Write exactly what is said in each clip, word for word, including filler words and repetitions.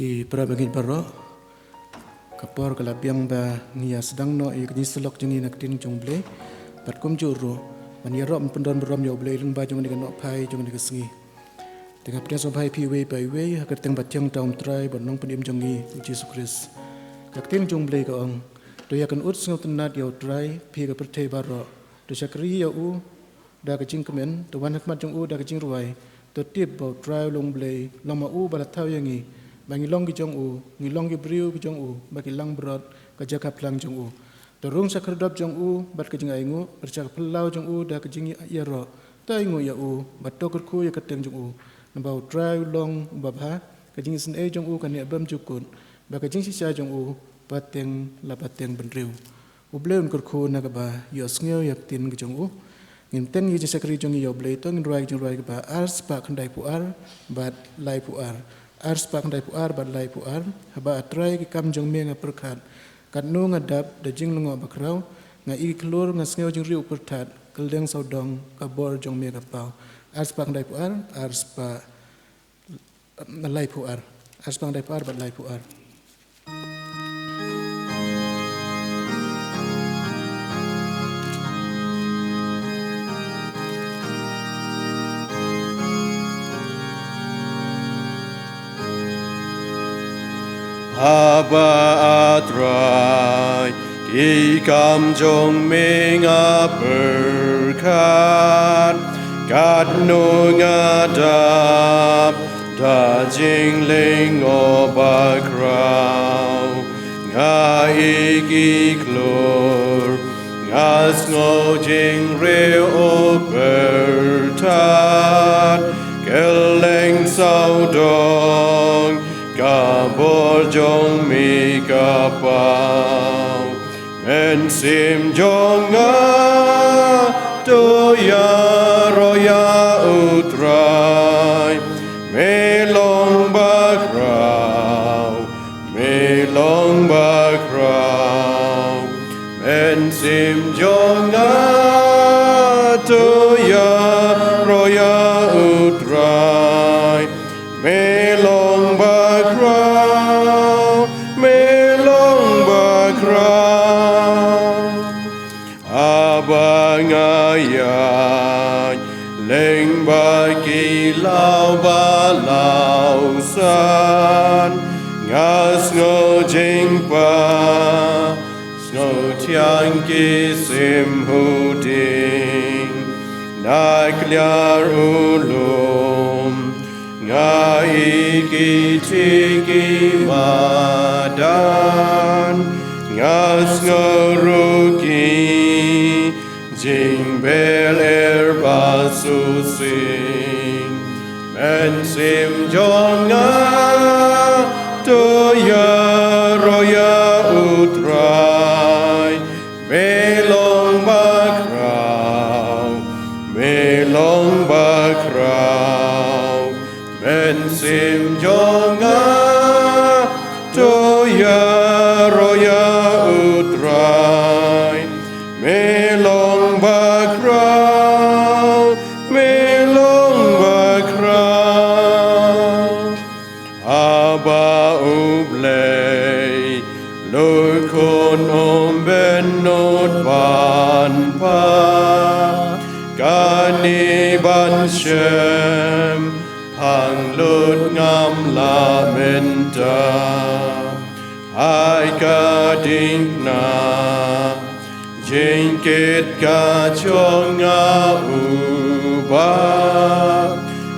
Ki para bangeit baroh, ka por ka la biang ba ngi ïa sdang noh ïa ka jingsyllok jong ngi na ka ktien jong U Blei. Bad kumjuh ruh ban ïaroh ban pyndonkam burom ïa U Blei lyngba jong kane ka nohphai jong kane ka sngi. Te nga pdiang sngewbha ïa phi iwei pa iwei ha ka kyrteng ba thiang jong U Trai bad Nongpynim jong ngi U Jisu Khrist. Ka ktien jong U Blei ka ong, to ïa kynnoh sngewtynnat ïa U Trai, phi ka pyrthei baroh. To shakri ïa u da ka jingkmen, to wan ha khmat jong u da ka jingrwai. To tip ba U Trai u long Blei, long ma u ba la thaw ïa ngi, ba ngi long ki jong u, ngi long ki briew ki jong u, ba ki langbrot ka jaka phlang jong u. To rung sha khyrdop jong u bad ka jingainguh, bad sha ka phyllaw jong u da ka jingïaroh. To ainguh ïa u bad to kyrkhu ïa ka kyrteng jong u. Naba U Trai u long uba bha, ka jingisynei jong u ka neh bymjukut, bad ka jingshisha jong u pateng la pateng bynriew. U Blei un kyrkhu na kaba ïohsngew ïa ka ktien ka jong u. Ngin bteng ïa ka jingshakri jong ngi ïa U Blei, to ngin rwai ka jingrwai kaba ar spah khyndaiphew ar bad laiphew ar. Ar spah khyndaiphew ar bad laiphew ar. Haba A Trai ki kam jong me nga pyrkhat, katno nga dap da jinglyngngoh bakhraw. Nga ï ki khlur, nga sngew jingriewpyrthat, kylleng sawdong ka bor jong me ka paw. Ar spah khyndaiphew ar, ar spah laiphew ar. Ar spah khyndaiphew ar bad laiphew ar. Haba A Trai ki kam jong me nga pyrkhat, katno nga dap da jinglyngngoh bakhraw. Nga ï ki khlur, nga sngew jingriewpyrthat, kylleng sawdong ka bor jong me ka paw. Mynsiem jong nga, to ïaroh ïa U Trai. Me long bakhraw, me long bakhraw. Mynsiem jong nga, to ïaroh ïa U Trai. Me long bakhraw, me long bakhraw. Haba nga ïaid lyngba ki law ba law san, nga sngew jingpang, sngew thiang ki sim huding na kliar u lum. Nga ï ki thik ki madan, nga sngew ruh ki jingbel er ba shisien. Mynsiem jong nga, to ïaroh ïa U Trai. Me long bakhraw, me long bakhraw. Mynsiem jong nga, to ïaroh ïa U Trai. Me long bakhraw, me long bakhraw. Haba U Blei, Lut Khun um bynnud ban pan, kane ban shem, pang lut ngam lah mynta. Hai ka ding na, jingkit ka jong nga U Bah,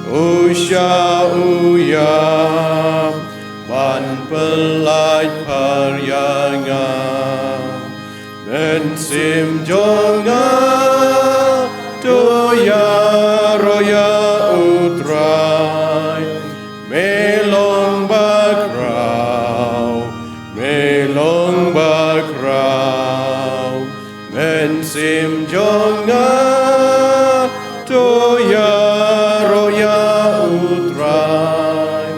u shah u ïap ban pyllait phar ïa nga. Mynsiem jong nga, to ïaroh ïa U Trai. Me long bakhraw, me long bakhraw. Mynsiem jong nga, to ïaroh ïa U Trai.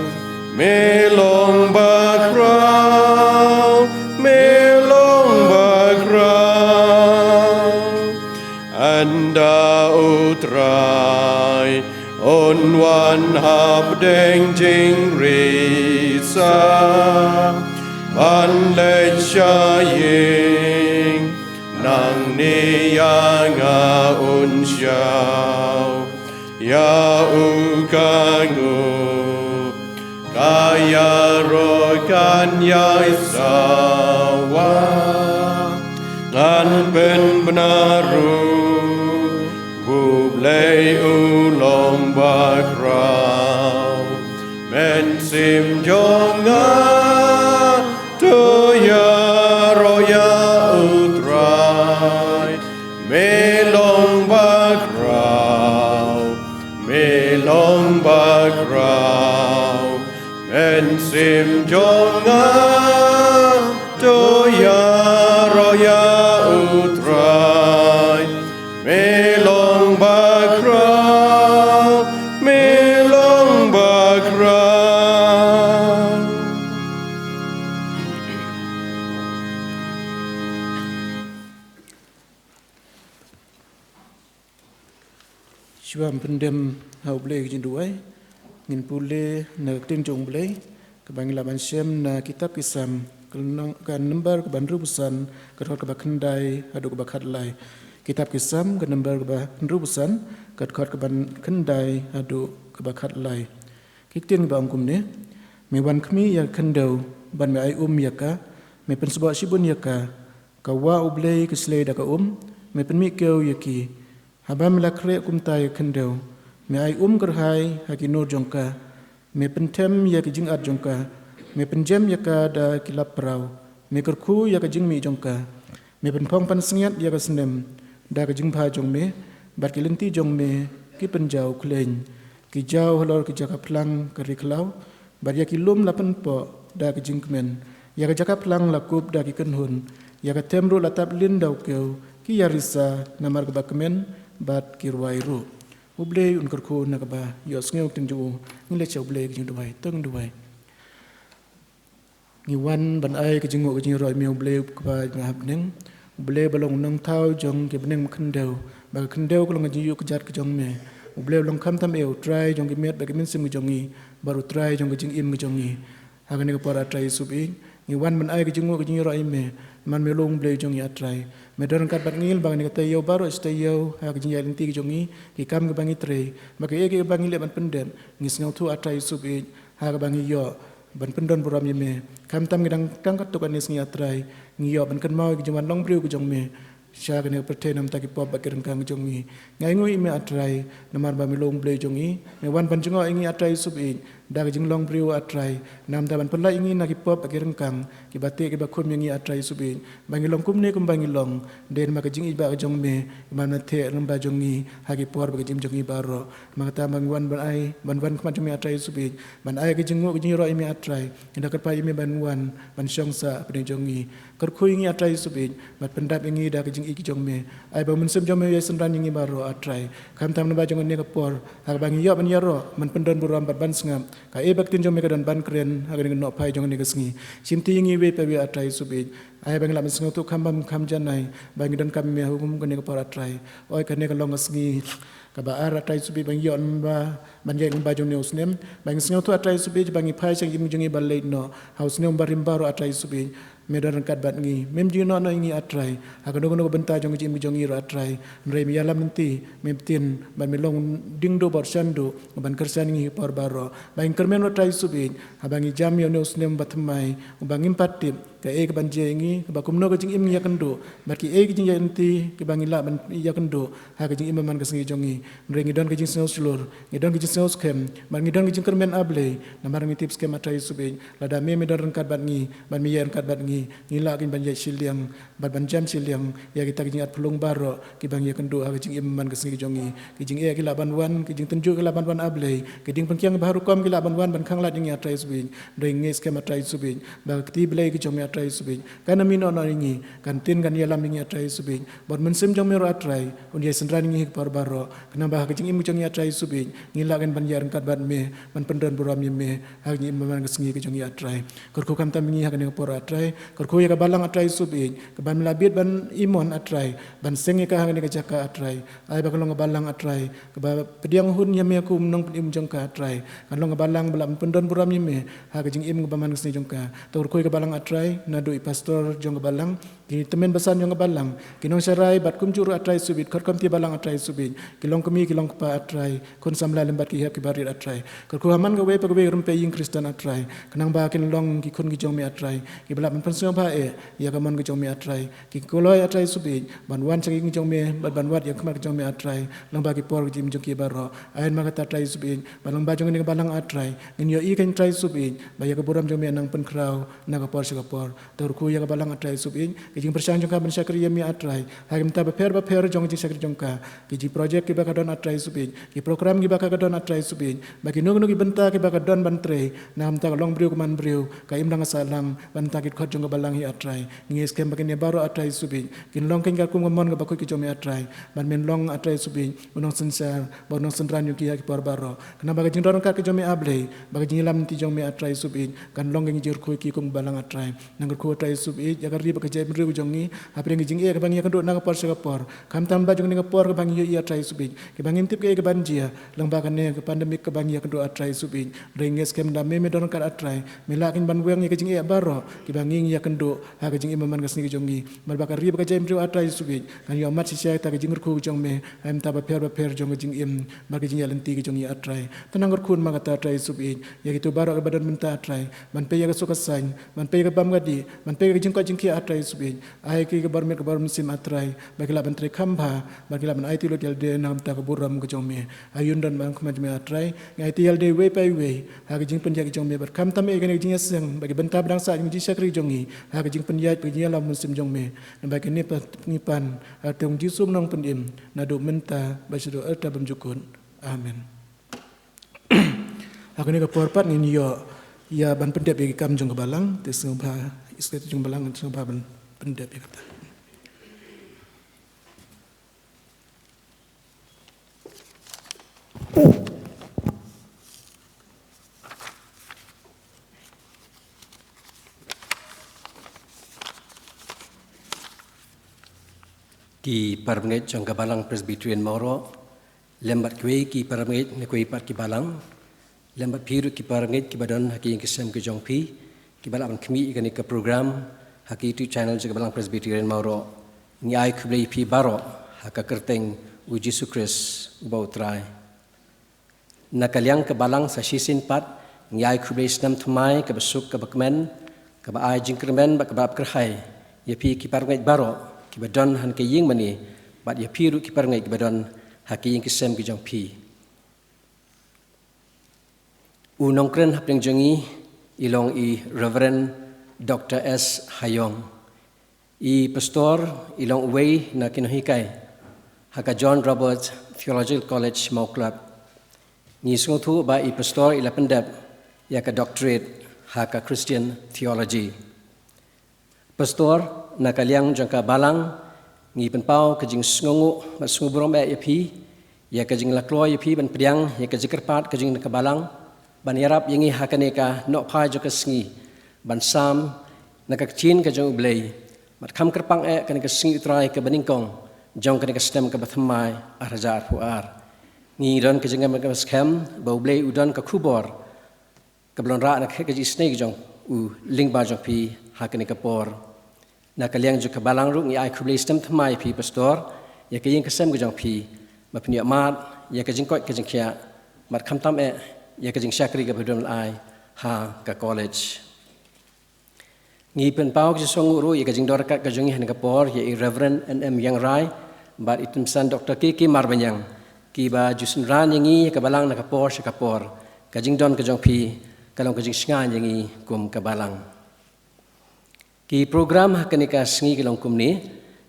Me long bakhraw, me long bakhraw. Ynda U Trai un wan hapdeng jingris Sa ban leit sha ïing, nangne ïa nga un shah ïa u ka nguh. Ka ïaroh kan ïai sawa, ngan pynbna ruh, U Blei u long bakhraw. Mynsiem jong nga, to ïaroh ïa U Trai. Me long bakhraw, me long bakhraw. Mynsiem jong nga, to ïaroh ïa U Trai. Me long bakhraw, me long bakhraw. Shuwa ban pyndem ha U Blei ka jingduwai, ngin pule na ka ktien jong U Blei kaba ngi lah ban shem na kitab Ki Salm, ka nong-, ka number kaba hynriewphew san, ka dkhot kaba khyndai haduh kaba khatlai. Kitab Ki Salm, ka number kaba hynriewphew san, ka dkhot kaba khyndai haduh kaba khatlai. Ki ktien kiba ong kumne: Me wan khmih ïa ka khyndew, bad me ai um ïa ka, me pynsboh shibun ïa ka. Ka wah U Blei ka shlei da ka um, me pynmih kiew ïa ki. Haba me la khreh kumta ïa ka khyndew, me ai um kyrhai ha ki nur jong ka, me pynthem ïa ki jingat jong ka, me pynjem ïa ka da ki lap praw, me kyrkhu ïa ka jingmih jong ka, me pynphong pansngiat ïa ka snem da ka jingbha jong me, bad ki lynti jong me ki pynjaw khleiñ. Ki jaw halor ki jaka phlang ka ri khlaw, bad ïa ki lum la pynpoh da ka jingkmen. Ïa ka jaka phlang la kup da ki kynhun, ïa ka them ruh la tap lin da u kiew. Ki ïarisa namar kaba kmen, bad ki rwai ruh. U Blei un kyrkhu na kaba ïohsngew ktien jong u. Ngin leit sha U Blei ka jingduwai, to ngin duwai. Ngi wan ban ai ka jingnguh ka jingïaroh ïa me U Blei uba ha bneng. U Blei ba long u nongthaw jong ki bneng bad khyndew, ba ka khyndew ka long ka jingïuh kjat ka jong me. U Blei u long khamtam eh u Trai jong ki met bad ki mynsiem ka jong ngi, bad u Trai jong ka jingim ka jong ngi. Ha kane ka por A Trai Ïsuieit, ngi wan ban ai ka jingnguh ka jingïaroh ïa me. Namar me long U Blei jong ngi A Trai. Me don ryngkat bad ngi lyngba kane ka taïew baroh shi taïew, ha ka jingïaid lynti ka jong ngi, ki kam kiba ngi trei, bad kiei kiei kiba ngi leh ban pyndep. Ngi sngewthuh A Trai Ïsuieit, ha kaba ngi ïoh ban pyndon burom ïa me. Khamtam ngi dang tang katto katne sngi A Trai, ngi ïoh ban kynmaw ïa ka jingwan long briew ka jong me sha kane ka pyrthei na ka bynta ki pop bad ki ryngkang jong ngi. Ngi ainguh ïa me A Trai, namar ba me long U Blei jong ngi. Me wan ban jngoh ïa ngi A Trai Ïsuieit, da ka jinglong briew A Trai, na ka bynta ban pyllait ïa ngi na ki pop bad ki ryngkang kiba teh kiba khum ïa ngi A Trai Ïsuieit. Ba ngi long kumne kumba ngi long, dei namar ka jingïeit ba ka jong me, kaba me la theh lyngba jong ngi ha ki por bad ka jingim jong ngi baroh. Namar kata ba ngi wan ban ai, ban wan khmat jong me A Trai Ïsuieit, ban ai ka jingnguh ka jingïaroh ïa me A Trai. Ngi da kyrpad ïa me ban wan ban shong sah hapdeng jong ngi. Kyrkhu ïa ngi A Trai Ïsuieit, bad pyndap ïa ngi da ka jingïeit ka jong me. Ai ba u Mynsiem jong me u ïai synran ïa ngi baroh A Trai. Khamtam naba jong kane ka por, ha kaba ngi ïoh ban ïaroh, ban pyndon burom bad ban sngap, kaei ba ka ktien jong me ka don ban kren ha kane ka nohphai jong kane ka sngi. Shimti ïa ngi iwei pa iwei A Trai Ïsuieit. Ai ba ngi lah ban sngewthuh kham bam kham janai ba ngi donkam ïa me ha kum kane ka por A Trai. Oi, kane ka long ka sngi kaba ar A Trai Ïsuieit ba ngi ïoh ban, ban ïaid lyngba jong une u snem. Ba ngi sngewthuh A Trai Ïsuieit ba ngi phai sha ka jingim jong ngi ba leit noh ha u snem ba rim baroh A Trai Ïsuieit. Me don ryngkat bad ngi, mem jingïoh noh ïa ngi A Trai ha kano kano ka bynta jong ka jingim jong ngi ruh A Trai. Hynrei me ïalam lynti, me btin, bad me long u diengduh bad u shanduh ban kyrshan ïa ngi ha ki por baroh. Ba ngi kyrmen ruh A Trai Ïsuieit, haba ngi jam ïa une u snem ba thymmai, uba ngim pat tip kaei kaban jia ïa ngi, kaba kumno ka jingim ngi ïakynduh, bad kiei ki jingïaid lynti kiba ngi lah ban ïakynduh ha ka jingim man ka sngi jong ngi. Hynrei ngi don ka jingsngew shlur, ngi don ka jingsngew skhem, bad ngi don ka jingkyrmen A Blei, namar ngi tip skhem A Trai Ïsuieit, lada me, me don ryngkat bad ngi, bad me ïaid ryngkat bad ngi, ngi lah kein ban ïaid shiliang, bad ban jam shiliang ïa kita ki jingat phyllung baroh kiba ngi ïakynduh ha ka jingim man ka sngi jong ngi. Ki jingeh ki lah ban wan, ki jingtynjuh ki lah ban wan A Blei, ki diengpyngkiang ba ha rukom ki lah ban wan ban khanglad ïa ngi A Trai Ïsuieit. Hynrei ngi ngeit skhem A Trai Ïsuieit ba ka kti Blei ka jong me A Trai Ïsuieit ka Mi noh noh ïa ngi, kan tien kan ïalam ïa ngi A Trai Ïsubit. Bad Mynsiem jong me ruh A Trai un ïai synran ïa ngi ha ka por baroh. Khnang ba ha ka jingim ka jong ngi A Trai Ïsubit, ngi lah kan ban ïaid ryngkat bad me, ban pyndon burom ïa me ha ka jingim man ka sngi ka jong ngi A Trai. Kyrkhu khamtam ïa ngi ha kane ka por A Trai. Kyrkhu ïa ka balang A Trai Ïsubit, kaba me la bieit ban imon A Trai, ban seng ïa ka ha kane ka jaka A Trai. Ai ba kan long ka balang A Trai kaba pdiang hun ïa me kum u nongpynim jong ka A Trai. Kan long ka balang ba lah ban pyndon burom ïa me ha ka jingim kaba man ka sngi jong ka. To kyrkhu ïa ka balang A Trai, naduh i pastor jong ka balang, ki tymmen basan jong ka balang, ki nongsharai bad kumjuh ruh A Trai Ïsubit, khot kham ïa ka balang A Trai Ïsubit, ki longkmie ki longkpa A Trai, khun samla lem bad ki hep kiba rit A Trai. Kyrkhu ha man kawei pa kawei ka rympei ïing Khristan A Trai, khnang ba kin long ki khun ki jong me A Trai, kiba lah ban pynsngewbha eh ïa ka mon ka jong me A Trai. Ki kloi A Trai Ïsubit ban wan sha ka ïing jong me, bad ban wad ïa ka khmat ka jong me A Trai lyngba ki por ka jingim jong ki baroh. Ai ma kata A Trai Ïsubit, ba lyngba jong kane ka balang A Trai, ngin ïohi kein A Trai Ïsubit ba ïa ka burom jong me nang pynkhraw na ka por sha ka por. To kyrkhu ïa ka balang A Trai Ïsubit, ka jingpyrshang jong ka ban shakri ïa me A Trai ha ki bynta bapher bapher jong ka jingshakri jong ka, ki jingprojek kiba ka don A Trai Ïsubit, ki program kiba ka ka don A Trai Ïsubit, ba kino kino ki bynta kiba ka don ban trei na ka bynta ka longbriew ka manbriew, ka imlang ka sahlang, ban tang ki dkhot jong ka balang hi A Trai. Ngi ngeit skhem ba kine baroh A Trai Ïsubit kin long kein ka kum ka mon kaba khuid ka jong me A Trai, ban men long A Trai Ïsubit u nongsynshar bad u nongsynran jong ki ha ki por baroh, khnang ba ka jingdon ryngkat ka jong me A Blei, ba ka jingïalam lynti jong me A Trai Ïsubit, kan long ka jingkyrkhu ïa ki kum ka balang A Trai. Nang kyrkhu A Trai Ïsubit ïa ka ri bad ka jaitbynriew ka jong ngi hapdeng ka jingeh kaba ngi ïakynduh na ka por sha ka por, khamtam ba jong kane ka por kaba ngi ïohi A Trai Ïsubit, kiba ngim tip kaei kaban jia lyngba kane ka pandemic kaba ngi ïakynduh A Trai Ïsubit. Hynrei ngi ngeit skhem lada me me don ryngkat A Trai, me lah kein ban weng ïa ka jingeh baroh kiba ngi ïakynduh ha ka jingim man ka sngi ka jong ngi, bad ba ka ri bad ka jaitbynriew A Trai Ïsubit kan ïohmat shisha ïa kata ka jingkyrkhu ka jong me ha ki bynta bapher bapher jong ka jingim bad ka jingïaid lynti ka jong ngi A Trai. To nang kyrkhu ma kata A Trai Ïsubit ïa kito baroh kiba don bynta A Trai, ban peit ïa ka suk ka saiñ, ban peit ïa ka bam ka dih, ban peit ïa ka jingkoit jingkhiah A Trai Ïsubit. Ai ki ka bor miet ka bor mynsiem A Trai, ba ki lah ban trei kham bha, ba ki lah ban aiti lut ïalade na ka bynta ka burom ka jong me. Ai un don bad khmat jong me A Trai, ngi aiti ïalade iwei pa iwei ha ka jingpynïaid ka jong me, bad khamtam eh kane ka jingïaseng bad ki bynta ba dang sah jong ka jingshakri jong ngi ha ka jingpynïaid bad ka jingïalam mynsiem jong me. Namar kane pat ngi pan ha ka kyrteng Jisu u nongpynim, naduh mynta bad shaduh ynda bymjukut. Amen. Ha kane ka por pat ngin ïoh ïa ban pyndep ïa ki kam jong ka balang, te sngewbha, i secretary jong ka balang, sngewbha ban pyndep ïa kata. Ki parabangeit jong ka balang Presbyterian Mawroh, lem bad kiwei ki parabangeit na kiwei pat ki balang, lem bad phi ruh ki parabangeit kiba don ha ki ïing ki sem ki jong phi, kiba lah ban khmih ïa kane ka program ha ki YouTube channel jong ka balang Presbyterian Mawroh. Ngi ai khublei ïa phi baroh ha ka kyrteng U Jisu Khrist uba U Trai. Na ka liang ka balang sa shisien pat, ngi ai khublei snem thymmai kaba suk kaba kmen, kaba ai jingkyrmen bad kaba ap kyrhai ïa phi ki parabangeit baroh kiba don ha kane ka ïing mane, bad ïa phi ruh ki parabangeit kiba don ha ki ïing ki sem ki jong phi. U nongkren hapdeng jong ngi i long i Reverend Doctor S Hayong. I pastor i long uwei na ki nonghikai ha ka John Roberts Theological College Mawklap. Ngi sngewthuh ba i pastor i la pyndep ïa ka doctorate ha ka Christian Theology. Pastor, na ka liang jong ka balang, ngi pynpaw ka jingsngewnguh bad sngewburom eh ïa phi ïa ka jinglakloi ïa phi ban pdiang ïa ka jingkyrpad ka jong ka balang, ban ïarap ïa ngi ha kane ka nohphai jong ka sngi, ban sam na ka ktien ka jong U Blei. Bad kham kyrpang eh kane ka sngi U Trai kaba nyngkong jong kane ka snem kaba thymmai ar hajar arphew ar. Ngi don ka jingngeit kaba skhem ba U Blei u don ka khubor kaba long rah na ka khet ka jingisynei ka jong u lyngba jong phi ha kane ka por. Na ka liang jong ka balang ruh ngi ai khublei snem thymmai ïa phi pastor, ïa ka ïing ka sem ka jong phi, ba phin ïohmad ïa ka jingkoit ka jingkhiah, bad khamtam eh ïa ka jingshakri kaba phi don ban ai ha ka college. Ngi pynpaw ka jingsngewnguh ruh ïa ka jingdon ryngkat ka jong ngi ha kane ka por ïa i Reverend N M Ïangrai bad i Tymmen Doctor K K Marbaniang, kiba ju synran ïa ngi ïa ka balang na ka por sha ka por. Ka jingdon ka jong phi ka long ka jingshngaiñ ïa ngi kum ka balang. Ki program ha kane ka sngi ki long kumne: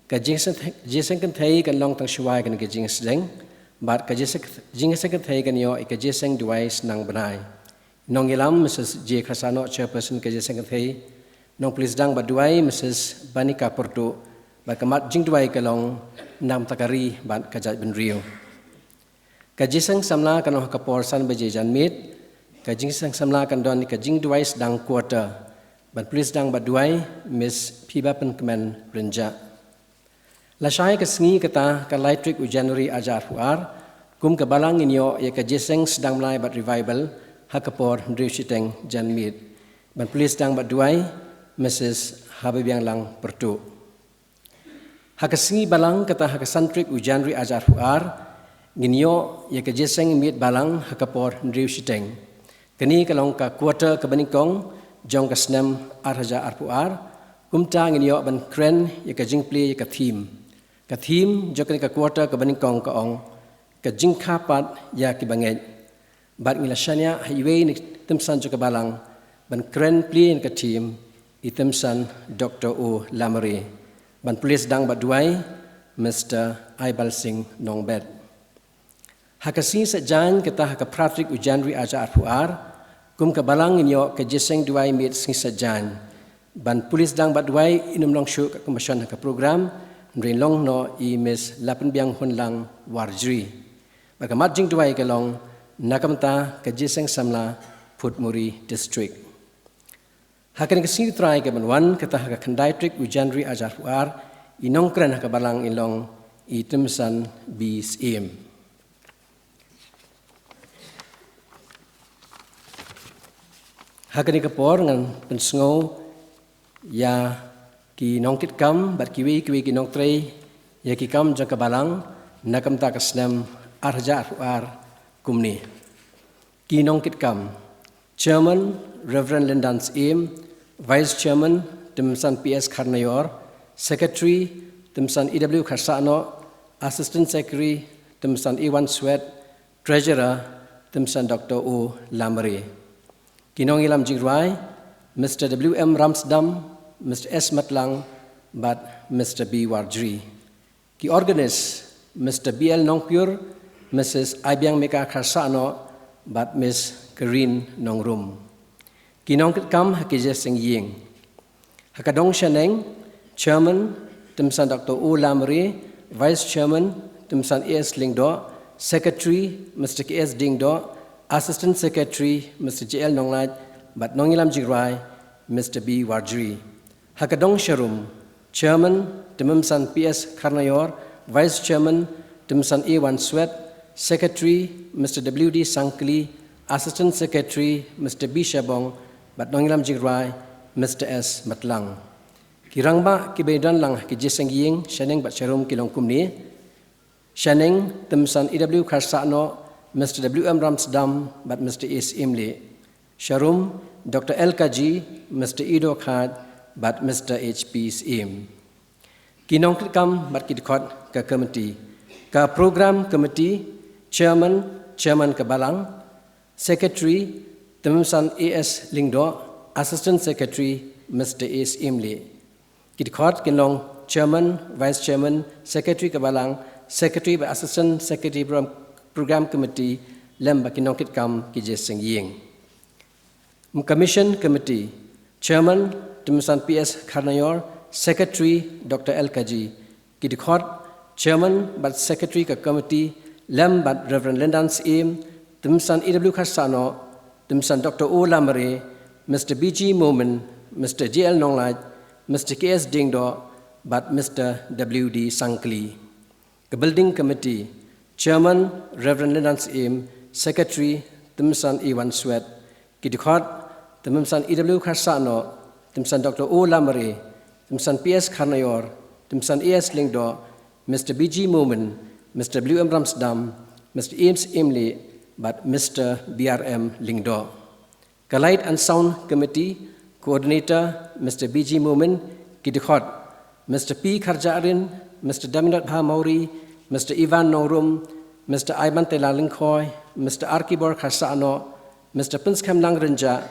ka jingseng, jingseng kynthei kan long tang shuwa ïa kane ka jingseng, bad ka jingseng, jingseng kynthei kan ïoh ïa ka jingseng duwai sdang bnai. Nongïalam Missus J Khasano, Chairperson ka jingseng kynthei, Nongpule sdang bad duwai Mrs Banika Pyrtuh, bad ka mat jingduwai ka long na ka bynta ka ri bad ka jaitbynriew. Ka jingïaseng samla kan long ha ka por san baje janmiet. Ka jingïaseng samla kan don ïa ka jingduwai sdang quarter. Ban pule sdang bad duwai Miss Phibapynkmen Rynjah. Lashai ka sngi kata ka lai tarik u January arhajar arphew ar, kum ka balang ngin ïoh ïa ka jingïaseng sdang mlai bad revival ha ka por hynriew shiteng janmiet. Ban pule sdang bad duwai Mrs Hababianglang Pyrtuh. Ha ka sngi balang kata ha ka san tarik u January arhajar arphew ar, ngin ïoh ïa ka jingïaseng miet balang ha ka por hynriew shiteng. Kane ka long ka quarter kaba nyngkong jong ka snem arhajar arphew ar. Kumta ngin ïoh ban kren ïa ka jingpule ïa ka theme. Ka theme jong kane ka quarter kaba nyngkong ka ong, ka jingkha pat ïa ki bangeit. Bad ngi la shaniah ha iwei na ki tymsan jong ka balang ban kren plie ïa ka theme, i tymsan Doctor O Lamare. Ban pule sdang bad duwai Mister Aibalsing Nongbet. Ha ka sngi Saitjaiñ kata ha ka phra tarik u January arhajar arphew ar, kum ka balang ngin ïoh ka jingïaseng duwai miet sngi Saitjaiñ. Ban pule sdang bad duwai in ym long shuh ka Commission ha ka program, hynrei long noh i Miss Lapynbiang Hunlang Warjri. Bad ka mat jingduwai ka long na ka bynta ka jingïaseng samla Phutmuri District. Ha kane ka sngi trai kaban wan kata ha ka khyndai tarik u January arhajar arphew ar, i nongkren ha ka balang in long i tymsan B Syiem. Ha kane ka por ngan pynsngew ïa ki nongkitkam bad kiwei kiwei ki nongtrei ïa ki kam jong ka balang na ka bynta ka snem arhajar arphew ar kumne. Ki nongkitkam: Chairman, Reverend Lyndan Syiem; Vice Chairman, Tymsan P S Kharnaior; Secretary, Tymsan E W Kharsahnoh; Assistant Secretary, Tymsan Ewan Swet; Treasurer, Tymsan Doctor O Lamare. Ki nongïalam jingrwai: Mister W M Ramsdam, Mister S Matlang, bad Mister B Warjri. Ki organist: Mister B L Nongpyur, Missus Aibiangmika Kharsahnoh, bad Miss Kareen Nongrum. Ki nongkitkam ha ki jingïaseng ïing. Ha ka dong shaneng: Chairman, Tymsan Doctor O Lamare; Vice Chairman, Tymsan A S Lyngdoh; Secretary, Mister K S Diengdoh; Assistant Secretary, Mister J L Nonglait; bad nongïalam jingrwai, Mister B Warjri. Ha ka dong sharum: Chairman, Tymsan P S Kharnaior; Vice Chairman, Tymsan Ewan Swet; Secretary, Mister W D Sangkli; Assistant Secretary, Mister B Shabong; bad nongïalam jingrwai, Mister S Matlang. Ki rangbah kiba ïadon lang ha ki jingïaseng ïing shaneng bad sharum ki long kumne: shaneng: Tymsan E W Kharsahnoh, Mister W M Ramsdam, bad Mister A Syiemlieh. Sharum: Doctor L Kaji, Mister Ido Khat, bad Mister H P Syiem. Ki nongkitkam bad ki dkhot ka committee. Ka program committee: Chairman, Chairman ka balang; Secretary, Tymsan A S Lyngdoh; Assistant Secretary, Mister A Syiemlieh. Ki dkhot kin long Chairman, Vice Chairman, Secretary ka balang, Secretary bad Assistant Secretary Program, Program Committee, lem bad ki nongkitkam ki jingïaseng ïing. Commission Committee: Chairman, Tymsan P S Kharnaior; Secretary, Doctor L Kaji. Ki dkhot: Chairman bad Secretary ka committee, lem bad Reverend Lyndan Syiem, Tymsan E W Kharsahnoh, Tymsan Doctor O Lamare, Mister B G Momin, Mister J L Nonglait, Mister K S Diengdoh, bad Mister W D Sangkli. Ka Building Committee: Chairman, Reverend Lyndan Syiem; Secretary, Tymsan Ewan Swet. Ki dkhot: Tymsan E W Kharsahnoh, Tymsan Doctor O Lamare, Tymsan P S Kharnaior, Tymsan A S Lyngdoh, Mister B G Momin, Mister W M Ramsdam, Mister A Syiemlieh, bad Mister B R M Lyngdoh. Ka Light and Sound Committee: Coordinator, Mister B G Momin. Ki dkhot: Mister P Kharjahrin, Mister Daminot Bha Mawrie, Mister Ivan Nongrum, Mister Aiban Tela Lyngkhoi, Mister Arkibor Kharsahnoh, Mister Pynskhem Lang Rynjah,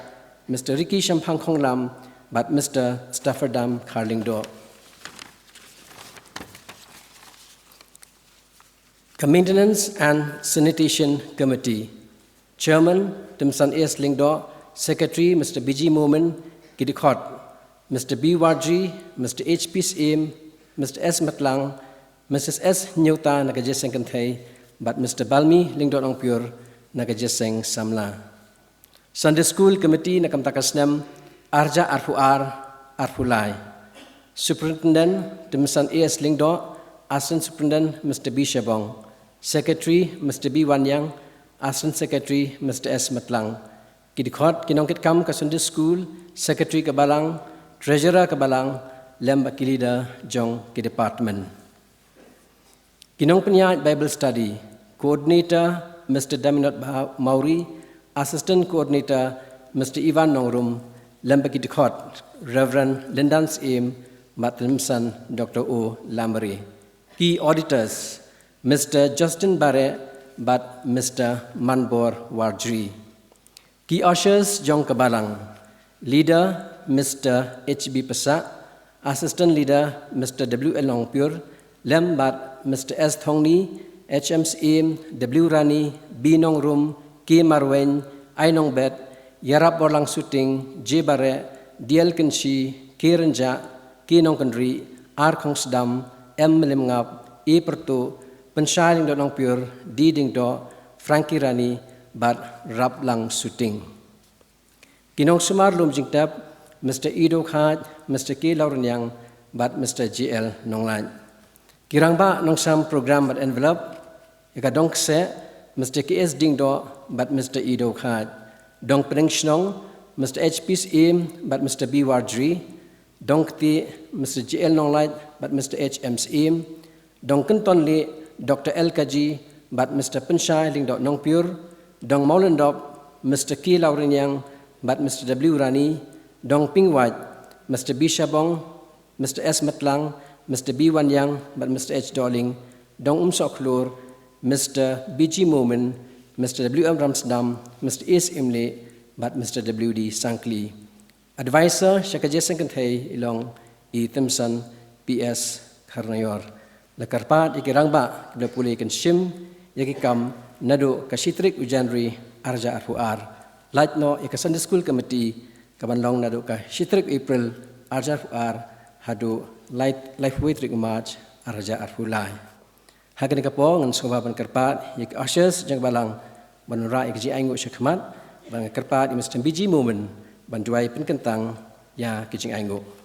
Mister Ricky Shemphang Khonglam, bad Mister Staffordam Kharlyngdoh. Ka Maintenance and Sanitation Committee: Chairman, Tymsan A S Lyngdoh; Secretary, Mister B G Momin. Ki dkhot: Mister B Warji, Mister H P Syiem, Mister S Matlang, Missus S Nyuta na ka Jesseng Kynthei, bad Mister Balmi Lyngdoh Nongpyur na ka Jesseng Samla. Sunday School Committee na ka bynta ka snem arhajar arphew ar, arphew lai. Superintendent Timsan A S Lyngdoh, Assistant Superintendent Mister B Shabong, Secretary Mister B Wanyang, Assistant Secretary Mister S Matlang. Ki dkhot ki nongkitkam ka Sunday School, Secretary ka balang, Treasurer ka balang, lem bad ki leader jong ki department. Ki nongpynïaid Bible Study, Coordinator Mister Daminot Ba-, Mawrie, Assistant Coordinator Mister Ivan Nongrum, lem bad ki dkhot Reverend Lindan Syiem bad Timsan Doctor O Lamare. Ki Auditors, Mister Justin Bareh bad Mister Manbor Warjri. Ki ushers jong ka balang, Leader Mister H B Pasa, Assistant Leader Mister W L Nongpyur, lem bad Mister S Thongni, H M Syiem, W Rani, B Nongrum, K Marwein, I Nongbet, Yarap Borlang Suting, J Bareh, D L Kynshi, K Rynjah, K Nongkynrih, R Khongsdam, M Mylliemngap, E Pyrtuh, Pynshai Lyngdoh Nongpyur, D Diengdoh, Frankie Rani, bad Raplang Suting. Ki nongsumar lum jingtep, Mister Ido Khaid, Mister K Lawriniang, bad Mister J L Nonglait. Ki rangbah nongsam program bad envelope, ïa ka dong kseh, Mister K S Diengdoh bad Mister Ido Khaid. Dong pdeng shnong, Mister H P Syiem bad Mister B Warjri. Dong ktieh, Mister J L Nonglait bad Mister H M Syiem. Dong kynton lieh, Doctor L Kaji bad Mister Pynshai Lyngdoh Nongpyur. Dong mawlyndop, Mister K Lawriniang bad Mister W Rani. Dong pingwait, Mister B Shabong, Mister S Matlang, Mister B Wanyang bad Mister H Dohling. Dong umsoh khlur, Mister B G Momin, Mister W M Ramsdam, Mister S Imli bad Mister W D Sangkli. Advisor sha ka Jesseng Kynthei i long i Timson P S Kharnaior. La kyrpad ïa ki rangbah kiba la pule kin shim ïa ki kam naduh ka shi tarik u January arhajar arphew ar. Lait noh ïa ka Sunday School Committee kaban long naduh ka shi tarik April arhajar arphew ar haduh lai, laiphew tarik March arhajar arphew lai. Ha kane ka por ngan sngewbha ban kyrpad ïa ki ushers jong ka balang ban wanrah ïa ka jingainguh sha khmat, bad ngan kyrpad ïa Mister B G Momin ban duwai pynkyntang ïa ka jingainguh.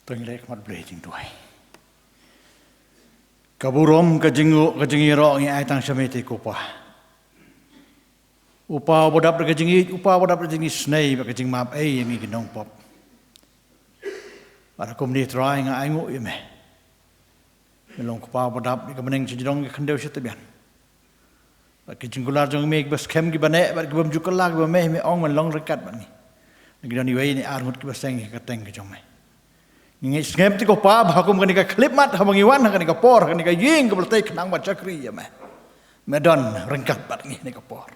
To ngin leit khmat Blei jingduwai. Ka burom, ka jingnguh, ka jingïaroh ngi ai tang sha me te ko Pa. U Pa uba dap da ka jingïeit, u Pa uba dap da ka jingisynei bad ka jingmap ei ïa ngi ki nongpop. Bad ha kumne Trai nga ainguh ïa me. Me long u Kpa uba dap ïa ka bneng sha jrong, ïa ka khyndew sha tbian. Bad ki jingkular jong me kiba skhem, kiba neh bad ki bym ju kylla, kiba me, me ong men long ryngkat bad ngi. Ngi don iwei ne ar ngut kiba seng ïa ka kyrteng ka jong me. Ngi ngeit skhem te ko Pa ba ha kum kane ka khyllipmat haba ngi wan ha kane ka por, ha kane ka ïing kaba la tei khnang ban shakri ïa me, me don ryngkat bad ngi ha kane ka por.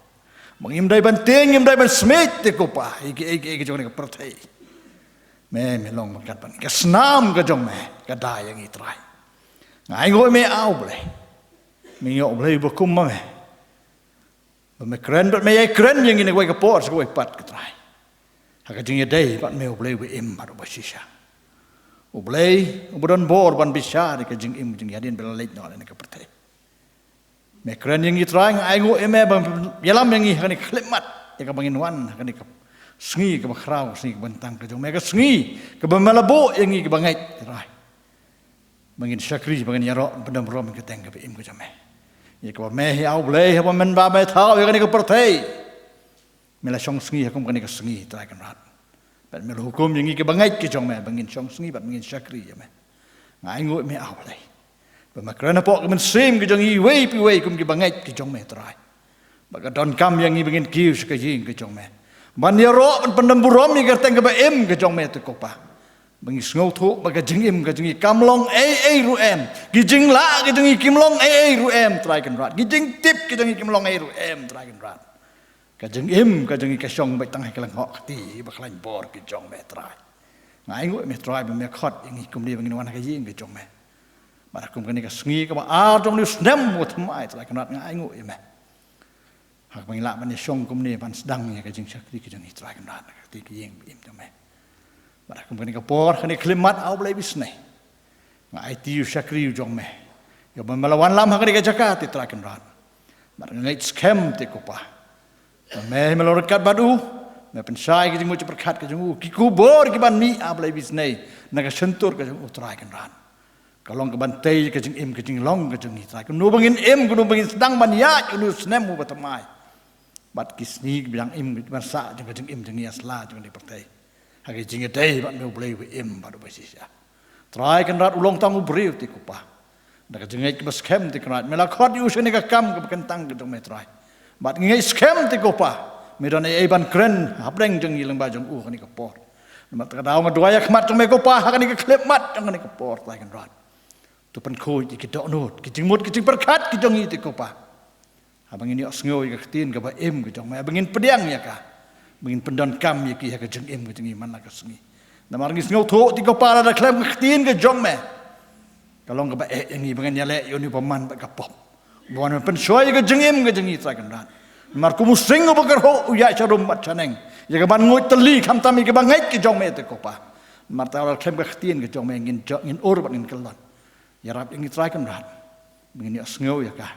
Ba ngim dei ban tieng, ngim dei ban smit te ko Pa ïa kiei kiei ki jong kane ka pyrthei. Me, me long ryngkat bad ngi. Ka snam ka jong me ka da ïa ngi Trai. Nga ainguh ïa me ah U Blei. Me ïoh U Blei uba kum ma me. Ba me kren bad me ïai kren ïa ngi na kawei ka por sha kawei pat ko Trai. Ha ka jingïadei bad me U Blei uba im bad uba shisha. U Blei uba don bor ban bishar ïa ka jingim jingïadien ba la leit noh na kane ka pyrthei. Me kren ïa ngi Trai, nga ainguh ïa me ba me ïalam ïa ngi ha kane ka khyllipmat, ïa kaba ngin wan ha kane ka sngi kaba khraw, sngi kaba kyntang ka jong me, ka sngi kaba me la buh ïa ngi kiba ngeit Trai. Ba ngin shakri, ba ngin ïaroh, pyndem burom ïa ka kyrteng kaba im ka jong me. Ïa kaba me hi ah U Blei, haba men ba me thaw ïa kane ka pyrthei, me la shong sngi ha kum kane ka sngi Trai Kynrad. Bad me la hukum ïa ngi kiba ngeit ki jong me ba ngin shong sngi bad ba ngin shakri ïa me. Nga ainguh ïa me ah U Blei ba me kren hapoh ka mynsiem ki jong ngi iwei pa iwei kum kiba ngeit ki jong me Trai. Ba ka donkam ïa ngi ba ngin kiew sha ka ïing ka jong me ban ïaroh ban pyndem burom ïa ka kyrteng kaba im ka jong me te ko Pa. Ba ngi sngewthuh ba ka jingim ka jong ngi kam long ei ei ruh em. Ki jinglah ka jong ngi kim long ei ei ruh em, Trai Kynrad. Ki jingtip ka jong ngi kim long ei ruh em, Trai Kynrad. Ka jingim ka jong ngi ka shong beit tang ha ki lyngngoh kti ba khlaiñ bor ki jong me, Trai. Nga ainguh ïa me, Trai, ba me khot ïa ngi kumne ba ngin wan ha ka ïing ka jong me. Bad ha kum kane ka sngi kaba ar jong une u snem uba thymmai, Trai Kynrad, nga ainguh ïa me. Ha kaba ngi lah ban ïashong kumne ban sdang ïa ka jingshakri ka jong ngi, Trai Kynrad, ha ka kti ka ïing ba im jong me. Bad ha kum kane ka por, kane ka khyllipmat, A U Blei ba isynei, nga aiti ïa u shakri u jong me, ïa uba me la wanlam ha kane ka jaka te, Trai Kynrad. Bad nga ngeit skhem te ko Pa, ba me, me long ryngkat bad u, me pynshai ka jingmut jingpyrkhat ka jong u, ki khubor kiban mih, A Blei ba isynei, na ka shyntur ka jong u, Trai Kynrad, ka long kaban tei ka jingim ka jinglong ka jong ngi, Trai. Kumno ba ngin im, kumno ba ngin sdang ban ïaid une u snem uba thymmai, bad ki sngi kiba dang im, kiban sah jong ka jingim jong ngi ha sla jong kane ka pyrthei, ha ka jingïadei bad me, U Blei uba im bad uba shisha. Trai Kynrad, u long tang u briew te ko Pa. Da ka jingngeit kaba skhem te Kynrad, me la khot ïa u sha kane ka kam kaba kyntang ka jong me, Trai. Bad ngi ngeit skhem te ko Pa, me don ei ei ban kren hapdeng jong ngi lyngba jong u ha kane ka por. Namar kata ka daw nga duwai ha khmat jong me ko Pa, ha kane ka khyllipmat jong kane ka por, Trai Kynrad, to pynkhuid ïa ki dohnud, ki jingmut, ki jingpyrkhat ki jong ngi te ko Pa. Haba ngin ïohsngew ïa ka ktien kaba im ka jong me, haba ngin pdiang ïa ka, ba ngin pyndonkam ïa ki ha ka jingim ka jong ngi man la ka sngi. Namar ngi sngewthuh te ko Pa, lada khlem ka ktien ka jong me, ka long kaba eh ïa ngi ba ngin ïaleh ïa une u bymman bad ka pop. Ba wan ban pynshoi ïa ka jingim ka jong ngi, Trai Kynrad. Namar kum u sing uba kyrhuh u ïaid sharum bad shaneng, ïa kaban nguid tylli khamtam ïa kiba ngeit ki jong me te ko Pa. Namar te lada khlem ka ktien ka jong me ngin jot, ngin ur bad ngin kyllon. Ïarap ïa ngi, Trai Kynrad, ba ngin ïohsngew ïa ka,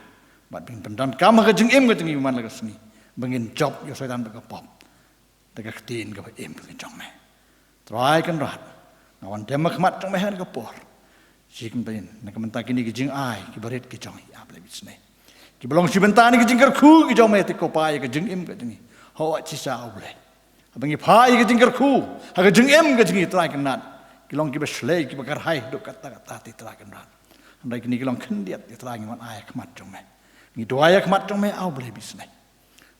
bad ba ngin pyndonkam ha ka jingim ka jong ngi man la ka sngi, ba ngin jop ïa u Soitan bad ka pop da ka ktien kaba im ka jong me. Trai Kynrad, nga wan dem ha khmat jong me ha kane ka por. Shi kumta in, na ka bynta kine ki jingai kiba rit ki jong ngi, A Blei ba isynei, kiba long shi bynta na ki jingkyrkhu ki jong me te ko Pa ïa ka jingim ka jong ngi. Hooid shisha, A Blei, haba ngi phai ïa ka jingkyrkhu ha ka jingim ka jong ngi, Trai Kynrad, ki long kiba shlei, kiba kyrhai haduh katta katta te, Trai Kynrad. Hynrei kine ki long khyndiat te, Trai, ngi wan ai ha khmat jong me. Ngi duwai ha khmat jong me, A Blei ba isynei,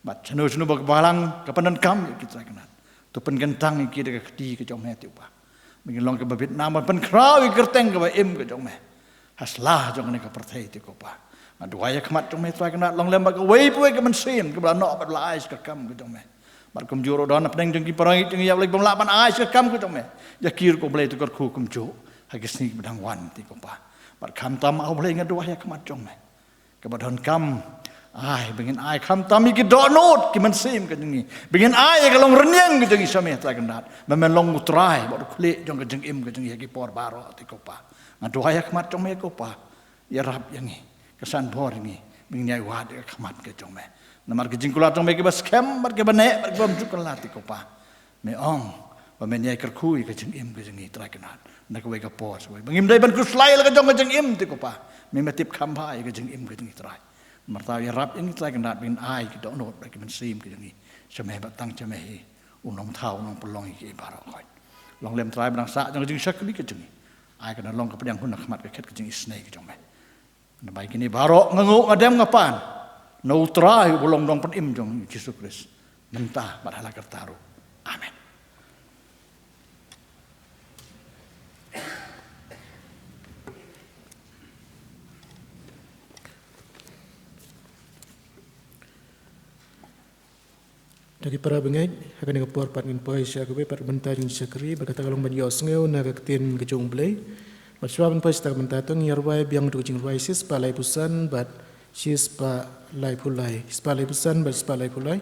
bad shano shano ba ka balang ka pyndonkam ïa ki, Trai Kynrad, to pynkyntang ïa ki da ka kti ka jong me te ko Pa, ba ngin long kiba bit nam ban pynkhraw ïa ka kyrteng kaba im ka jong me ha sla jong kane ka pyrthei te ko Pa. Nga duwai ha khmat jong me, Trai Kynrad, long lem bad kawei pa kawei ka mynsiem kaba la noh bad la ai sha ka kam ka jong me. Bad kumjuh ruh don hapdeng jong ki para ngeit jong ngi, A Blei, bym lah ban ai sha ka kam ka jong me, ïa ki ruh ko Blei to kyrkhu kumjuh ha ki sngi kiba dang wan te ko Pa. Bad khamtam, A Blei, nga duwai ha khmat jong me, kaba donkam, ai, ba ngin ai khamtam ïa ki dohnud, ki mynsiem ka jong ngi, ba ngin ai ïa ka long rynïeng ka jong ngi sha me, Trai Kynrad, ba me long u Trai bad u Khlieh jong ka jingim ka jong ngi ha ki por baroh te ko Pa. Nga duwai ha khmat jong me ko Pa, ïarap ïa ngi, kyrshan bor ïa ngi ba ngin ïai wad ïa ka khmat ka jong me. Namar ki jingkular jong me kiba skhem bad kiba neh bad kiba bymjukut la te ko Pa, me ong ba men ïai kyrkhu ïa ka jingim ka jong ngi, Trai Kynrad, na kawei ka por sha kawei, ba ngim dei ban khuslai la ka jong ka jingim te ko Pa. Me, me tip kham bha ïa ka jingim ka jong ngi, Trai. Namar kata ïarap ïa ngi, Trai Kynrad, ba ngin ai ki dohnud bad ki mynsiem ka jong ngi sha me, bad tang sha me hi, u Nongthaw, u Nongpynlong ïa kiei baroh khoit. Long lem, Trai, ba dang sah jong ka jingshakri ka jong ngi, ai ka da long ka pdiang hun ha khmat ka khet ka jingisynei ka jong me. Namar kine baroh nga nguh, nga dem, nga pan na u Trai uba long Nongpynim jong ngi, Jisu Khrist, mynta bad ha la karta ruh. Amen. To ki para bangeit, ha kane ka por pat ngin poi sha kawei pat ka bynta jingshakri, bad kata ka long ban ïohsngew na ka ktien ka jong U Blei. Bad shuwa ban poi sha kata ka bynta, to ngin ïa rwai biang ïa ka jingrwai shispah laiphew san bad shispah laiphew lai, shispah laiphew san bad shispah laiphew lai.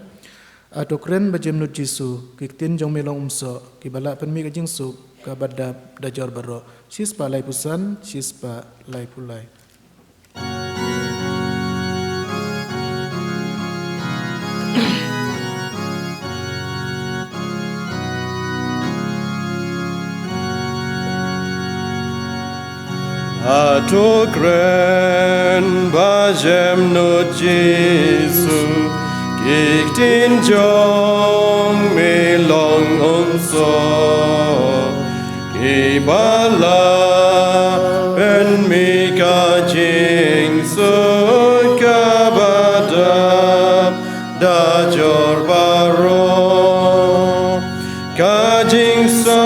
A to kren ba jem nud Jisu, ki ktien jong me long umsoh, kiba lah pynmih ka jingsuk, kaba dap da jor baroh. Shispah laiphew san, shispah laiphew lai. A to kren ba jem nud Jisu, ki ktien jong me long umsoh, kiba lah pynmih ka jingsuk, kaba dap da jor baroh. Ka jingsawa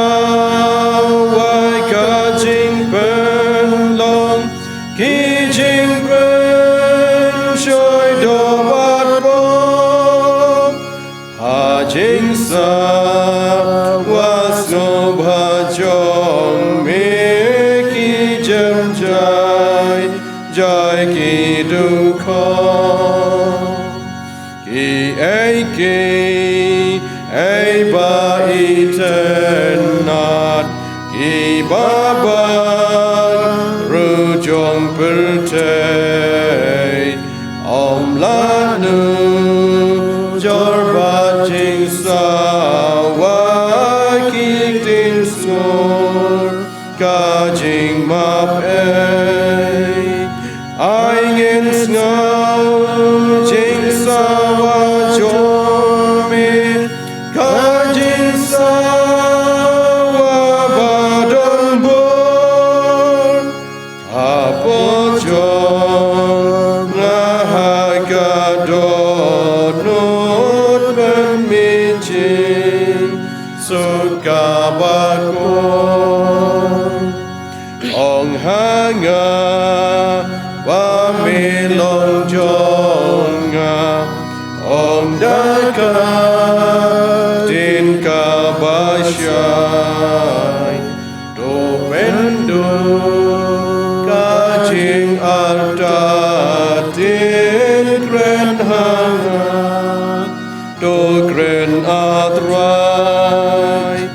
Ki ei ki ei ba itynnad, ki ba baroh jong pyrthei, ym lah nujor bad jingsawa ki ktien sngur ka jingmap ei. Ai ngin sngew jingsawa jong me, ka jingsawa ba don bor. Hapoh jong nga ha ka dohnud pynmih jingsuk kaba khuid. Ong ha nga ba me long jong nga, ong da ka ktien kaba shai. To pynduh ka jingartatien, kren ha nga, to kren, A Trai.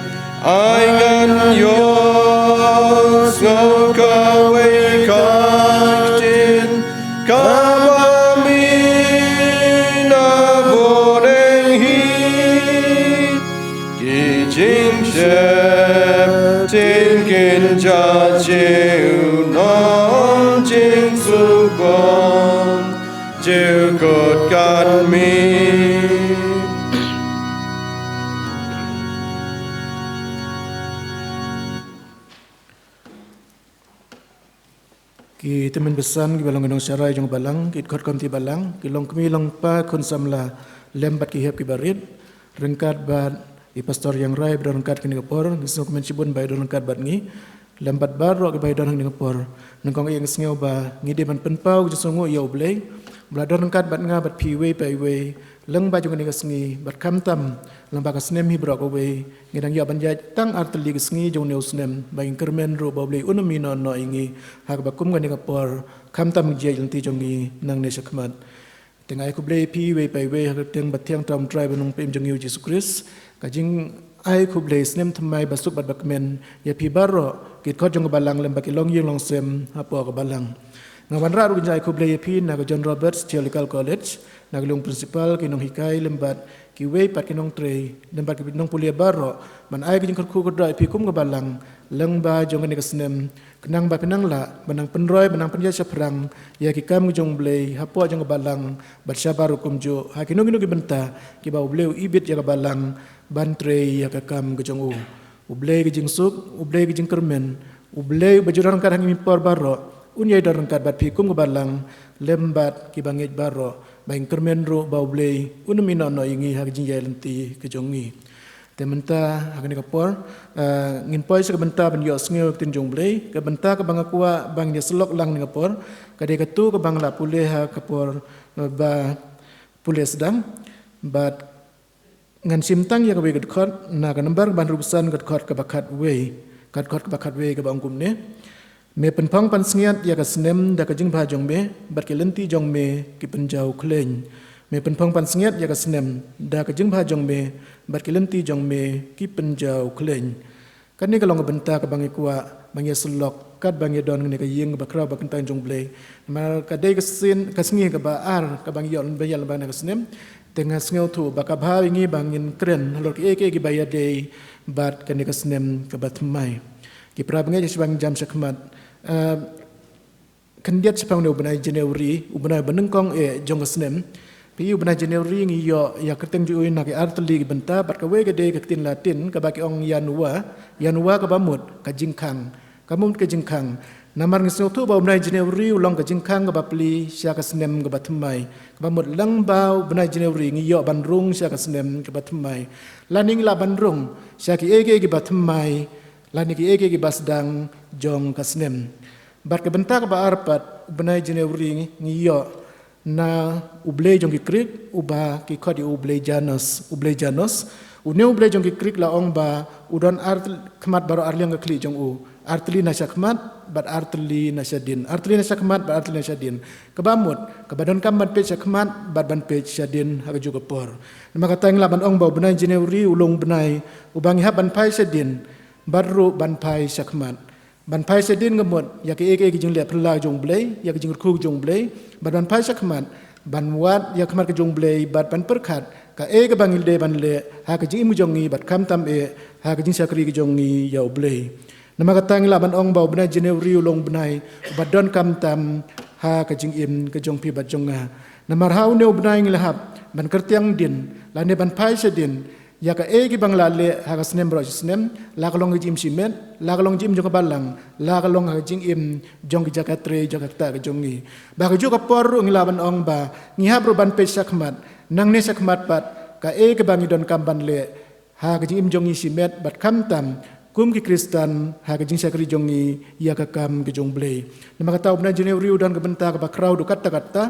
Ai ngan ïohsngew kawei ka ktien kaba me na bneng hi. Ki jingsheptieng kin jia junom, jingsuk bom jukut katne. Ki tymmen basan kiba long ki nongsharai jong ka balang, ki dkhot committee balang, ki longkmie longkpa, khun samla lem bad ki hep kiba rit, ryngkat bad i Pastor Ïangrai ba don ryngkat kane ka por, ngi sngewkmen shibun ba i don ryngkat bad ngi. Lem bad baroh kiba i don ha kane ka por, nyngkong eh ngi sngew ba ngi dei ban pynpaw ka jingsngewnguh ïa U Blei ba la don ryngkat bad nga bad phi iwei pa iwei lyngba jong kane ka sngi, bad khamtam lyngba ka snem hi baroh kawei. Ngi dang ïoh ban ïaid tang artylli ki sngi jong une u snem, ba ngin kyrmen ruh ba U Blei un ym ïehnoh noh ïa ngi ha kaba kum kane ka por, khamtam ka jingïaid lynti jong ngi nangne shakhmat. Te nga ai khublei ïa phi iwei pa iwei ha ka kyrteng ba thiang, Trai, Trai ba nongpynim jong ngi U Jisu Khrist. Ka jingai khublei snem thymmai ba suk bad ba kmen ïa phi baroh, ki dkhot jong ka balang lem bad ki longïing longsem hapoh ka balang. Nga wanrah ruh ka jingai khublei ïa phi na ka John Roberts Theological College, na ka liang u principal, ki nonghikai lem bad kiwei pat ki nongtrei lem bad ki nongpule baroh, ban ai ka jingkyrkhu kyrdoh ïa phi kum ka balang lyngba jong kane ka snem, khnang ba phin nang lah ban nang pynroi, ban nang pynïaid shaphrang ïa ki kam ka jong U Blei hapoh jong ka balang, bad shabar ruh kumjuh ha kino kino ki bynta kiba U Blei u ibit ïa ka balang ban trei ïa ka kam ka jong u. U Blei ka jingsuk, U Blei ka jingkyrmen, U Blei uba ju don ryngkat ha kine ki por baroh, un ïai don ryngkat bad phi kum ka balang lem bad kiba ngeit baroh, ba ngin kyrmen ruh ba U Blei un ym ïehnoh noh ïa ngi ha ka jingïaid lynti ka jong ngi. Te mynta ha kane ka por, ah, ngin poi sha ka bynta ban ïohsngew ïa ka ktien jong U Blei. Ka bynta kaba nga kwah ba ngin ïasyllok lang ha kane ka por ka dei katu kaba nga la pule ha ka por, eh, ba pule sdang. Bad ngan shim tang ïa kawei ka dkhot na ka nambar ba hynriewphew san, ka dkhot kaba khatwei, ka dkhot kaba khatwei kaba ong kumne: Me pynphong pansngiat ïa ka snem da ka jingbha jong me, bad ki lynti jong me ki pynjaw khleiñ. Me pynphong pansngiat ïa ka snem da ka jingbha jong me, bad ki lynti jong me ki pynjaw khleiñ. Kane ka long ka bynta kaba ngi kwah ba ngi ïasyllok katba ngi don ha kane ka ïing ba khraw ba kyntang jong U Blei. Namar ka dei ka sien, ka sngi kaba ar kaba ngi ïoh ban ïaid lyngba kane ka snem. Te nga sngewthuh ba ka bha ïa ngi ba ngin kren halor kiei kiei kiba ïadei bad kane ka snem kaba thymmai. Ki para bangeit, sha ba ngin jam shakhmat, ah, khyndiat shaphang une u bnai January, u bnai ba nyngkong eh jong ka snem. Phi, u bnai January ngi ïoh ïa ka kyrteng jong u na ki artylli ki bynta, bad kawei ka dei ka ktien Latin kaba ki ong Januar, Januar kaba mut ka jingkhang. Ka mut ka jingkhang. Namar ngi sngewthuh ba u bnai January u long ka jingkhang kaba plie sha ka snem kaba thymmai. Kaba mut lyngba u bnai January ngi ïoh ban rung sha ka snem kaba thymmai. Lane ngi lah ban rung sha kiei kiei kiba thymmai, lane kiei kiei kiba sdang jong ka snem. Bad ka bynta kaba ar pat, u bnai January ngi ïoh na u blei jong ki Greek, uba ki khot ïa u, u blei Janus, u blei Janus. Une u blei jong ki Greek la ong ba u don ar khmat baroh arliang ka khlieh jong u. Artylli na shakhmat bad artylli na shadien. Artylli na shakhmat bad artylli na shadien. Kaba mut, kaba donkam ban peit shakhmat bad ban peit shadien ha kajuh ka por. Namar kata ngi lah ban ong ba u bnai January u long u bnai uba ngi hap ban phai shadien bad ruh ban phai shakhmat. Ban phai shadien ka mut ïa kaei kaei ka jingleh phylla jong u Blei, ïa ka jingkyrkhu jong u Blei, bad ban phai shakhmat ban wad ïa khmat ka jong u Blei bad ban pyrkhat kaei kaba ngi dei ban leh ha ka jingim ka jong ngi bad khamtam eh ha ka jingshakri ka jong ngi ïa u Blei. Namar kata ngi lah ban ong ba u bnai January u long u bnai uba donkam tam ha ka jingim ka jong phi bad jong nga. Namar ha une u bnai ngi la hap ban kyrtiang dien lane ban phai shadien ïa kaei kaba ngi la leh ha ka snem baroh shi snem, la ka long ka jingim shimet, la ka long ka jingim jong ka balang, la ka long ka jingim jong ka jaka trei jong ka ktah ka jong ngi. Ba ha kajuh ka por ruh ngi lah ban ong ba ngi hap ruh ban peit shakhmat, nangne shakhmat pat kaei kaba ngi donkam ban leh ha ka jingim jong ngi shimet bad khamtam kum ki Khristan ha ka jingshakri jong ngi ïa ka kam ka jong u Blei. Namar kata u bnai January u don ka bynta kaba khraw duh katta katta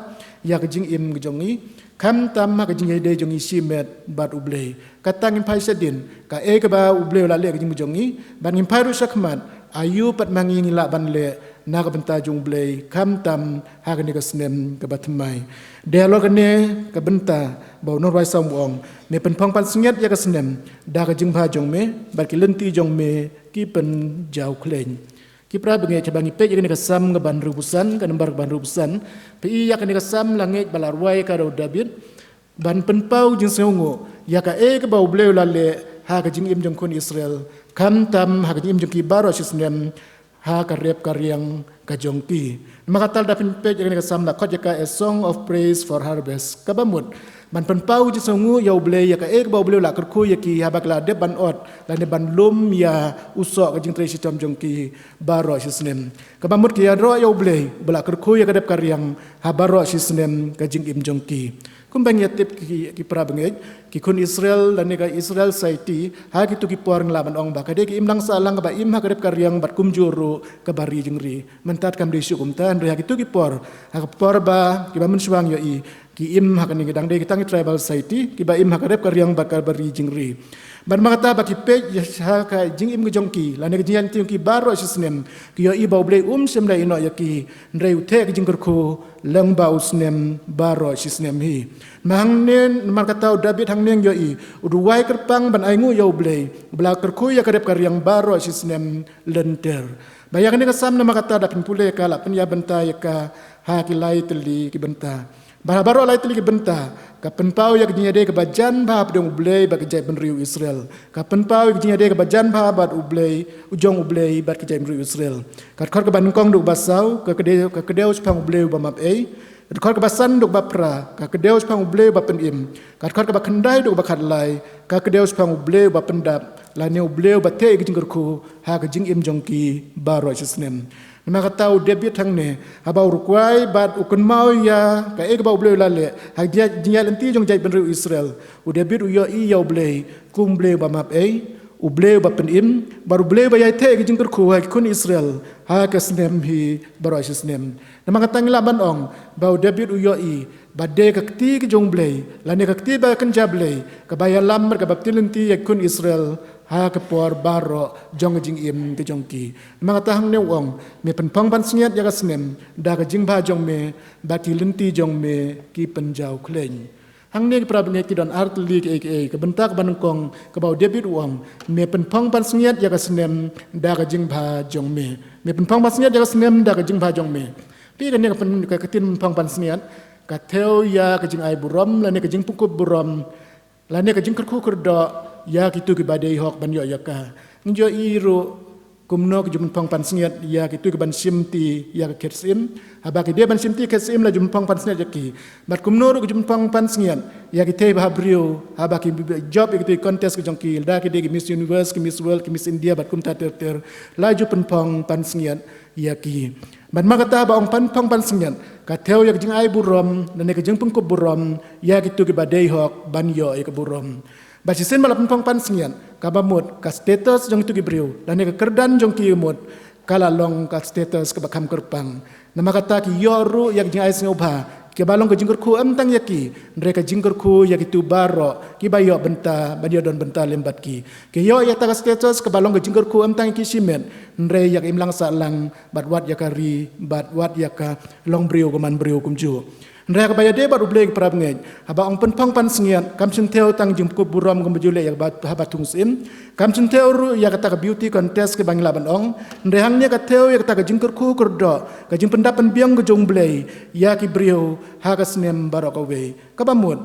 ïa ka jingim ka jong ngi, khamtam ha ka jingïadei jong ngi shimet bad u Blei. Kata ngin phai shadien kaei kaba u Blei u la leh ha ka jingim ka jong ngi, bad ngin phai ruh shakhmat aïu pat ma ngi ngi lah ban leh na ka bynta jong u Blei khamtam ha kane ka snem kaba thymmai. Dei halor kane ka bynta ba u nongrwai Salm u ong, me pynphong pansngiat ïa ka snem da ka jingbha jong me, bad ki lynti jong me ki pynjaw khleiñ. Ki para bangeit, haba ngi peit ïa kane ka Salm kaba hynriewphew san, ka number kaba hynriewphew san, phi i ïa kane ka Salm la ngeit ba la rwai ka da u David ban pynpaw jingsngewnguh ïa kaei kaba u Blei u la leh ha ka jingim jong khun Israel, khamtam ha ka jingim jong ki baroh shi snem ha ka rep ka riang ka jong ki. Namar kata lada phin peit ïa kane ka Salm la khot ïa ka a song of praise for harvest, kaba mut ban pynpaw jingsngewnguh ïa u Blei ïa kaei kaba u Blei u la kyrkhu ïa ki haba ki la dep ban ot lane ban lum ïa u soh ka jingtrei shitom jong ki baroh shi snem. Kaba mut ki ïaroh ïa u Blei uba la kyrkhu ïa ka rep ka riang ha baroh shi snem ka jingim jong ki. Kumba ngi ïa tip ki, ki para bangeit, ki khun Israel lane ka Israel Society ha kito ki por ngi lah ban ong ba ka dei ka imlang sahlang kaba im ha ka rep ka riang bad kumjuh ruh kaba ri jingri. Mynta kam dei shuh kumta, hynrei ha kito ki por, ha ka por ba kiba mynshuwa ngi ïohi ki im ha kane, ki dang dei kita ki tribal society kiba im ha ka rep ka riang bad kaba ri jingri. Bad namar kata haba ki peit ïa ha ka jingim ka jong ki lane ka jingïaid lynti jong ki baroh shi snem, ki ïohi ba u Blei um shym la ïehnoh ïa ki, hynrei u theh ka jingkyrkhu lyngba u snem baroh shi snem hi. Namar hangne, namar kata u David hangne ngi ïohi u duwai kyrpang ban ainguh ïa u Blei uba la kyrkhu ïa ka rep ka riang baroh shi snem lynter. Ba ïa kane ka Salm namar kata lada phin pule ïa ka, la pynïaid bynta ïa ka ha ki lai tylli ki bynta. Ba ha baroh lai tylli ki bynta ka pynpaw ïa ka jingïadei kaba jan bha hapdeng u Blei bad ka jaitbynriew Israel. Ka pynpaw ïa ka jingïadei kaba jan bha bad u Blei, u jong u Blei bad ka jaitbynriew Israel. Ka dkhot kaba nyngkong haduh kaba saw, ka kdew, ka kdew shaphang u Blei uba map ei. Ka dkhot kaba san haduh kaba phra, ka kdew shaphang u Blei uba pynim. Ka dkhot kaba khyndai haduh kaba khatlai, ka kdew shaphang u Blei uba pyndap lane u Blei uba theh ïa ka jingkyrkhu ha ka jingim jong ki baroh shi snem. Namar kata u David hangne, haba u rwai bad u kynmaw ïa kaei kaba u Blei u la leh ha ka jingïaid lynti jong ka jaitbynriew Israel, u David u ïohi ïa u Blei kum u Blei uba map ei, u Blei uba pynim, bad u Blei uba ïai theh ïa ka jingkyrkhu ha ki khun Israel ha ka snem hi baroh shi snem. Namar kata ngi lah ban ong ba u David u ïohi ba dei ka kti ka jong u Blei lane ka kti ba kynja Blei kaba ïalam bad kaba pynlynti ïa ki khun Israel ha ka por baroh jong ka jingim ka jong ki. Namar kata hangne u ong, me pynphong pansngiat ïa ka snem da ka jingbha jong me, bad ki lynti jong me ki pynjaw khleiñ. Hangne ki para bangeit, ki don ar tylli kiei kiei. Ka bynta kaba nyngkong kaba u David u ong, me pynphong pansngiat ïa ka snem da ka jingbha jong me. Me pynphong pansngiat ïa ka snem da ka jingbha jong me. Phi, kane ka pyn-, ka ktien pynphong pansngiat ka thew ïa ka jingai burom lane ka jingpynkup burom lane ka jingkyrkhu kyrdoh ïa kito kiba dei hok ban ïoh ïa ka. Ngi ju ïohi ruh kumno ki ju pynphong pansngiat ïa kito kiban shimti ïa ka khet syiem. Haba ki dei ban shimti khet syiem la ju pynphong pansngiat ïa ki. Bad kumno ruh ki ju pynphong pansngiat ïa ki thei bhabriew haba ki jop ïa kito ki contest ki jong ki, lada ki dei ki Miss Universe, ki Miss World, ki Miss India bad kumta ter ter, la ju pynphong pansngiat ïa ki. Bad namar kata ba ong pynphong pansngiat ka thew ïa ka jingai burom lane ka jingpynkup burom ïa kito kiba dei hok ban ïoh ïa ka burom. Bad shisien ba la pynphong pansngiat, kaba mut ka status jong kito ki briew lane ka kyrdan jong ki mut ka la long ka status kaba kham kyrpang. Namar kata ki ïoh ruh ïa ka jingai sngewbha, Kiba long ka jingkyrkhu ym tang ïa ki, hynrei ka jingkyrkhu ïa kitu baroh kiba ïoh bynta, ban ïoh don bynta lem bad ki. Ki ïoh ïa kata ka status kaba long ka jingkyrkhu ym tang ïa ki shimet, hynrei ïa ka imlang sahlang, bad wat ïa ka ri, bad wat ïa ka longbriew ka manbriew kumjuh. Hynrei ha kaba ïadei bad U Blei, ki parabangeit, haba ong pynphong pansngiat, kam shym thew tang jingpynkup burom kumba ju leh ïa kaba, haba thung syiem. Kam shym thew ruh ïa kata ka beauty contest kaba ngi lah ban ong. Hynrei hangne ka thew ïa kata ka jingkyrkhu kyrdoh, ka jingpyndap pynbiang ka jong U Blei ïa ki briew ha ka snem baroh kawei. Kaba mut,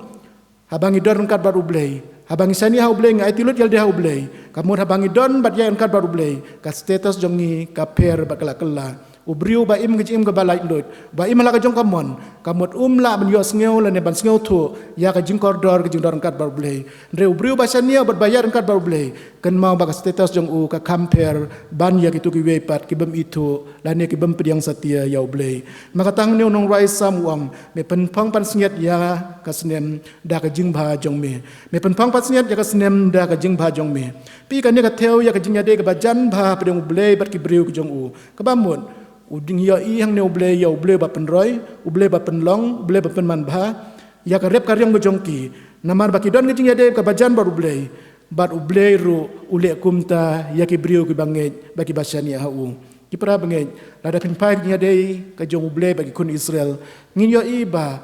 haba ngi don ryngkat bad U Blei, haba ngi shaniah ha U Blei, ngi aiti lut ïalade ha U Blei, ka mut haba ngi don bad ïaid ryngkat bad U Blei, ka status jong ngi ka pher bad ka la kylla. U briew ba im ka jingim kaba laitluid, ba im ha la ka jong ka mon, ka mut um lah ban ïohsngew lane ban sngewthuh ïa ka jingkordor ka jingdon ryngkat bad U Blei. Hynrei u briew ba shaniah bad ba ïaid ryngkat bad U Blei, kynmaw ba ka status jong u ka kham pher ban ïa kitu kiwei pat ki bym ithuh lane ki bym pdiang satia ïa U Blei. Namar kata hangne u nongrwai Salm u ong, me pynphong pansngiat ïa ka snem da ka jingbha jong me. Me pynphong pansngiat ïa ka snem da ka jingbha jong me. Phi, kane ka thew ïa ka jingïadei kaba jan bha hapdeng U Blei bad ki briew ki jong u. Kaba mut, u dang ïohi hangne U Blei ïa U Blei ba pynroi, U Blei ba pynlong, U Blei ba pynman bha ïa ka rep ka riang ka jong ki. Namar ba ki don ka jingïadei kaba jan bad U Blei, bad U Blei ruh u leh kumta ïa ki briew kiba ngeit bad kiba shaniah ha u. Ki parabangeit, lada phin phai ka jingïadei ka jong U Blei bad ki khun Israel, ngin ïohi ba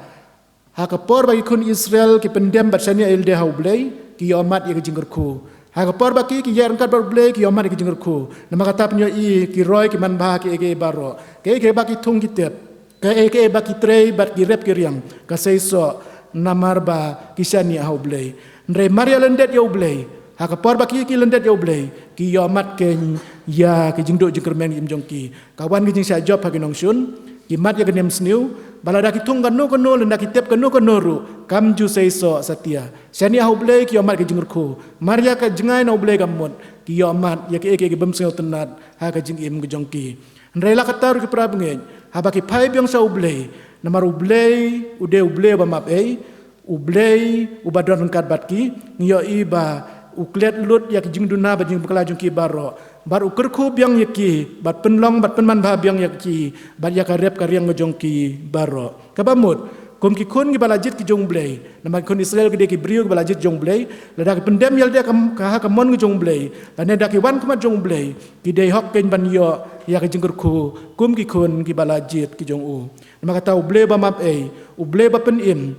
ha ka por ba ki khun Israel ki pyndem bad shaniah ïalade ha U Blei, ki ïohmad ïa ka jingkyrkhu. Ha ka por ba ki, ki ïaid ryngkat bad U Blei, ki ïohmad ïa ka jingkyrkhu. Namar kata phin ïohi ki roi ki man bha ha kiei kiei baroh. Kaei kaei ba ki thung ki tep, kaei kaei ba ki trei bad ki rep ki riang, ka seisoh namar ba ki shaniah ha U Blei. Hynrei mar ïa lyndet ïa U Blei, ha ka por ba ki, ki lyndet ïa U Blei, ki ïohmad keiñ ïa ki jingduh jingkyrmen im jong ki. Ka wan ka jingshah jop ha ki nongshun, ki mad ïa ka nemsniew, ba lada ki thung kano kano lane ki tep kano kano ruh, kam ju seisoh satia. Shaniah ha U Blei ki ïohmad ka jingkyrkhu. Mar ïa ka jngai na U Blei ka mut, ki ïohmad ïa kiei kiei ki bym sngewtynnat ha ka jingim ka jong ki. Hynrei la katta ruh ki parabangeit, haba ki phai biang sha U Blei, namar U Blei u dei U Blei uba map ei, U Blei uba don ryngkat bad ki, ngi ïohi ba u klet lut ïa ki jingduna bad jingbakla jong ki baroh, bad u kyrkhu biang ïa ki, bad pynlong bad pynman bha biang ïa ki, bad ïa ka rep ka riang ka jong ki baroh. Kaba mut, kum ki khun kiba la jied ki jong U Blei, namar ki khun Israel ki dei ki briew kiba la jied jong U Blei, lada ki pyndem ïalade ka, ka ha ka mon ka jong U Blei, lane da ki wan khmat jong U Blei, ki dei hok keiñ ban ïoh ïa ka jingkyrkhu kum ki khun kiba la jied ki jong u. Namar kata U Blei uba map ei, U Blei uba pynim,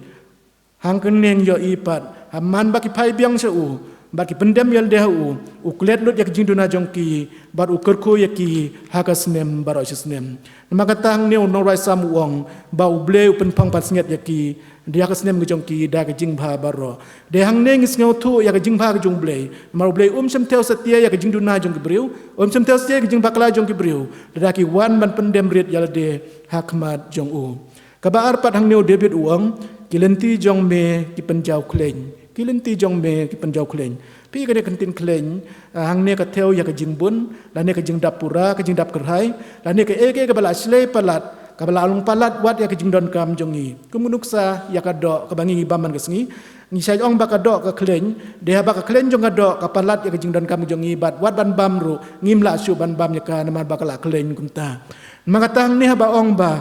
hangkane ngi ïohi pat, ha man ba ki phai biang sha u, bad ki pyndem ïalade ha u, u klet lut ïa ka jingduna jong ki, bad u kyrkhu ïa ki ha ka snem baroh shi snem. Namar kata hangne u nongrwai Salm u ong, ba U Blei u pynphong pansngiat ïa ki, da ka snem ka jong ki, da ka jingbha baroh. Dei hangne ngi sngewthuh ïa ka jingbha ka jong U Blei. Namar U Blei um shym thew satia ïa ka jingduna jong ki briew, um shym thew satia ïa ka jingbakla jong ki briew, lada ki wan ban pyndem rit ïalade ha khmat jong u. Kaba ar pat hangne u David u ong, ki lynti jong me ki pynjaw khleiñ. Ki lynti jong me ki pynjaw khleiñ. Phi, kane ka ktien khleiñ, ah, hangne ka thew ïa ka jingbun, lane ka jingdap pura, ka jingdap kyrhai, lane kaei kaei kaba la shlei palat, kaba la long palat wat ïa ka jingdonkam jong ngi. Kum nuksa ïa ka doh kaba ngi bam man ka sngi, ngi shait ong ba ka doh ka khleiñ, dei haba ka khleiñ jong ka doh ka palat ïa ka jingdonkam jong ngi, bad wat ban bam ruh ngim lah shuh ban bam ïa ka namar ba ka la khleiñ kumta. Namar kata hangne haba ong ba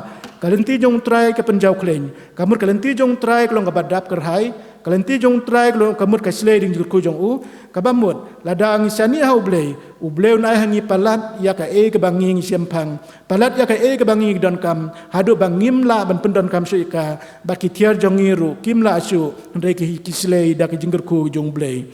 ka lynti jong U Trai ka pynjaw khleiñ, ka mut ka lynti jong U Trai ka long kaba dap kyrhai, ka lynti jong U Trai ka long, ka mut ka shlei da ka jingkyrkhu jong u. Kaba mut, lada ngi shaniah ha U Blei, U Blei un ai ha ngi palat ïa kaei kaba ngi ngi shemphang, palat ïa kaei kaba ngi ngi donkam, haduh ba ngim lah ban pyndonkam shuh ïa ka, bad ki tiar jong ngi ruh kim lah shuh, hynrei ki, ki shlei da ka jingkyrkhu jong U Blei.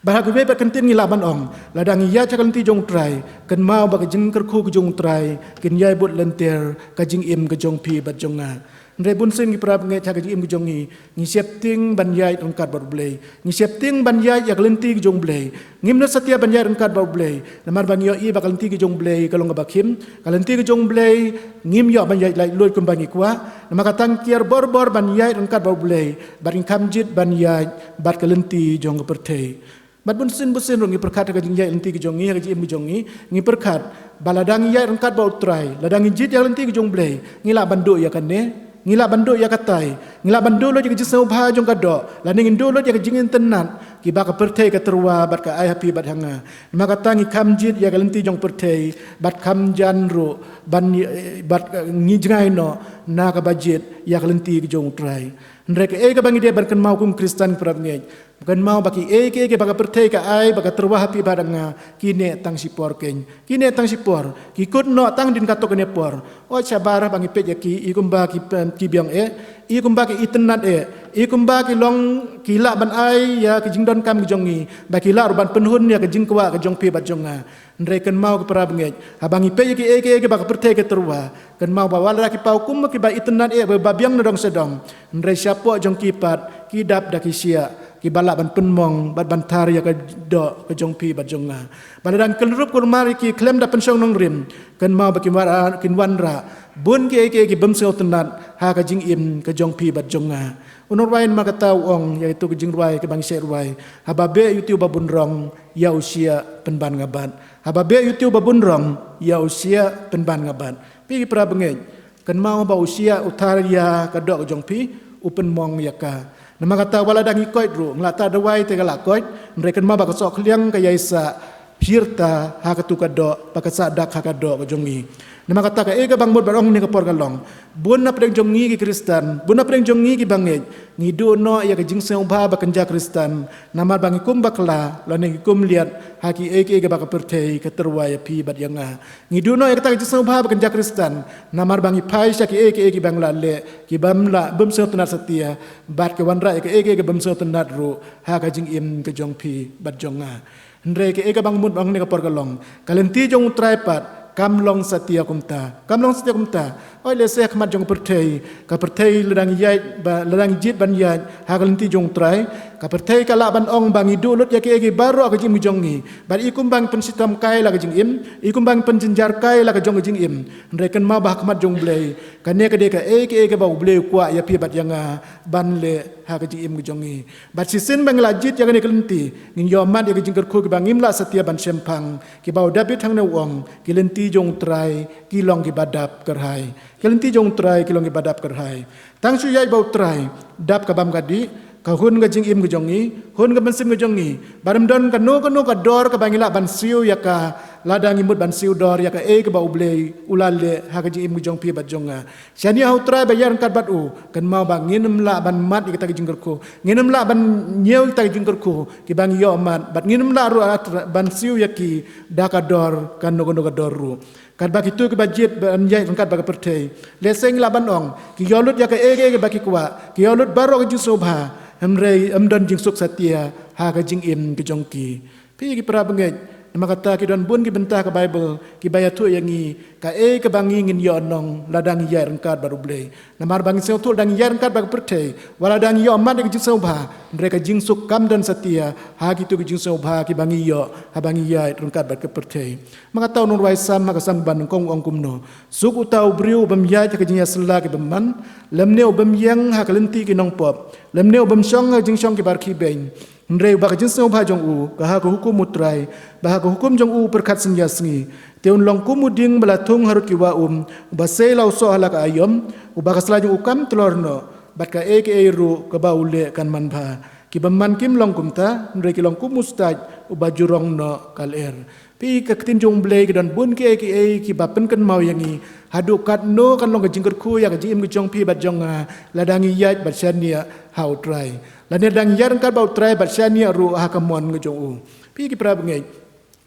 Bad ha kawei pat ka ktien ngi lah ban ong, lada ngi ïaid sha ka lynti jong U Trai, kynmaw ba ka jingkyrkhu ka jong U Trai kin ïai bud lynter ka jingim ka jong phi bad jong nga. Hynrei bunsien ki parabangeit, ha ka jingim ka jong ngi, ngi sheptieng ban ïaid ryngkat bad U Blei, ngi sheptieng ban ïaid ïa ka lynti ka jong U Blei. Ngim nud satia ban ïaid ryngkat bad U Blei, namar ba ngi ïohi ba ka lynti ka jong U Blei ka long kaba khim, ka lynti ka jong U Blei ngim ïoh ban ïaid laitluid kumba ngi kwah. Namar kata ngi kiar bor bor ban ïaid ryngkat bad U Blei, bad ngi kham jied ban ïaid bad ka lynti jong ka pyrthei. Bad bunsien bunsien ruh ngi pyrkhat ha ka jingïaid lynti ka jong ngi, ha ka jingim ka jong ngi, ngi pyrkhat ba lada ngi ïaid ryngkat bad U Trai, lada ngi jied ïa ka lynti ka jong U Blei, ngi lah ban duh ïa kane, ngi lah ban duh ïa katai, ngi lah ban duh lut ïa ka jingsngewbha jong ka doh, lane ngin duh lut ïa ka jingitynnad kiba ka pyrthei ka tyrwa bad ka ai ha phi bad ha nga. Namar kata ngi kham jied ïa ka lynti jong pyrthei, bad kham jan ruh ban, bad, eh, ngi jngai noh na kaba jied ïa ka lynti ka jong U Trai. Hynrei kaei kaba ngi dei ban kynmaw kum Khristan, ki para bangeit, kynmaw ba kiei kiei kiba ka pyrthei ka ai bad ka tyrwa ha phi bad ha nga, ki neh tang shipor keiñ. Ki neh tang shipor, ki kut noh tang hadien katto katne por. Oi shabar ba ngi peit ïa ki, i kumba ki, em, ki biang eh, i kumba ki itynnad eh, i kumba ki long, ki lah ban ai ïa ka jingdonkam ka jong ngi, ba ki lah ruh ban pynhun ïa ka jingkwah ka jong phi bad jong nga. Hynrei kynmaw, ki para bangeit, haba ngi peit ïa kiei kiei kiba ka pyrthei ka tyrwa, kynmaw ba wat la ki paw kum kiba itynnad eh, ba biang na dong sha dong, hynrei shapoh jong ki pat ki dap da ki shiah kiba lah ban pynmong bad ban thar ïa ka doh ka jong phi bad jong nga. Ba lada ngi kynrup kulmar ïa ki khlem da pynshong nongrim, kynmaw ba kin wan, kin wanrah bun kiei kiei ki bym sngewtynnad ha ka jingim ka jong phi bad jong nga. U nongrwai namar kata u ong ïa itu ka jingrwai kaba ngi shait rwai: Haba beh ïa uto uba bun rong, ïa u shiah pynban nga bat. Haba beh ïa uto uba bun rong, ïa u shiah pynban nga bat. Phi, ki para bangeit, kynmaw ba u shiah u thar ïa ka doh ka jong phi, u pynmong ïa ka. Namar kata wat la dang ïa koit ruh, nga la tah dawai te ka la koit, hynrei kynmaw ba ka sohkhliang ka ïai sah pyrta ha kato ka doh, ba ka sah dak ha ka doh ka jong ngi. Namar kata kaei kaba nga mut ban ong ha kane ka por ka long, bun na pdeng jong ngi ki Khristan, bun na pdeng jong ngi ki bangeit, ngi duh noh ïa ka jingsngewbha ba kynja Khristan, namar ba ngi kum bakla lane ngi kum liat ha kiei kiei kiba ka pyrthei ka tyrwa ïa phi bad ïa nga. Ngi duh noh ïa kata ka jingsngewbha ba kynja Khristan namar ba ngi phai sha kiei kiei kiba ngi la leh, ki bym lah, bym sngewtynnad satia, bad ki wanrah ïa kiei kiei ki bym sngewtynnad ruh ha ka jingim ka jong phi bad jong nga. Hynrei kaei kaba nga mut ban ong ha kane ka por ka long, ka lynti jong U Trai pat kam long satia kumta. Kam long satia kumta. Oi, lehse ha khmat jong ka pyrthei, ka pyrthei la dang ïaid ba, la dang jied ban ïaid ha ka lynti jong U Trai. Ka pyrthei ka lah ban ong ba ngi duh lut ïa kiei kiei baroh ha ka jingim ka jong ngi, bad i kumba ngi pynshitom kai la ka jingim, i kumba ngi pynjynjar kai la ka jong ka jingim. Hynrei kynmaw ba ha khmat jong U Blei, kane ka dei kaei kaei kaba U Blei u kwah ïa phi bad ïa nga ban leh ha ka jingim ka jong ngi. Bad shisien ba ngi la jied ïa kane ka lynti, ngin ïohmad ïa ki jingkyrkhu kiba ngim lah satia ban shemphang, kiba u David hangne u ong, ki lynti jong U Trai ki long kiba dap kyrhai. Ki lynti jong U Trai ki long kiba dap kyrhai. Tang shu ïaid bad U Trai, dap ka bam ka dih, ka hun ka jingim ka jong ngi, hun ka mynsiem ka jong ngi. Bad ym don kano kano ka dor kaba ngi lah ban siew ïa ka, lada ngi mut ban siew dor ïa kaei kaba U Blei u la leh ha ka jingim ka jong phi bad jong nga. Shaniah ha U Trai, ba ïaid ryngkat bad u, kynmaw ba ngin ym lah ban mad ïa kita ki jingkyrkhu, ngin ym lah ban ñiew ïa kita ki jingkyrkhu kiba ngi ïohmad, bad ngin ym lah ruh ban siew ïa ki da ka dor, kano kano ka dor ruh. Katba kito kiba jied ban ïaid ryngkat bad ka pyrthei, lehse ngi lah ban ong, ki ïoh lut ïa kaei kaei kaba ki kwah, ki ïoh lut baroh ka jingsngewbha, hynrei ym don jingsuk satia ha ka jingim ka jong ki. Phi, ki para bangeit, namar kata ki don bun ki bynta ha ka Baibl kiba ïathuh ïa ngi kaei kaba ngi ngin ïohnong lada ngi ïaid ryngkat bad U Blei. Namar ba ngi sngewthuh lada ngi ïaid ryngkat bad ka pyrthei, wat la dang ïohmad ïa ka jingsngewbha, hynrei ka jingsuk kam don satia ha kito ki jingsngewbha kiba ngi ïoh haba ngi ïaid ryngkat bad ka pyrthei. Namar kata u nongrwai Salm ha ka Salm ba nyngkong u ong kumno: Suk uta u briew u bym ïaid ha ka jingïasylla ki bymman, lymne u bym ïeng ha ka lynti ki nongpop, lymne u bym shong ha ka jingshong kiba rkhie beiñ. Hynrei uba ka jingsngewbha jong u ka ha ka hukum U Trai, bad ha ka hukum jong u u pyrkhat sngi ar sngi. Te un long kum u dieng ba la thung harud ki wah um, uba sei la u soh ha la ka aïom, uba ka sla jong u kam tlor noh, bad kaei kaei ruh kaba u leh kan manbha. Ki bymman kim long kumta, hynrei ki long kum u stait uba ju rong noh ka lyer. Phi, ka ktien jong U Blei ki don bun kiei kiei kiba pynkynmaw ïa ngi haduh katno kan long ka jingkyrkhu ïa ka jingim ka jong phi bad jong nga lada ngi ïaid bad shaniah ha U Trai, lane lada ngi ïaid ryngkat bad U Trai bad shaniah ruh ha ka mon ka jong u. Phi, ki para bangeit,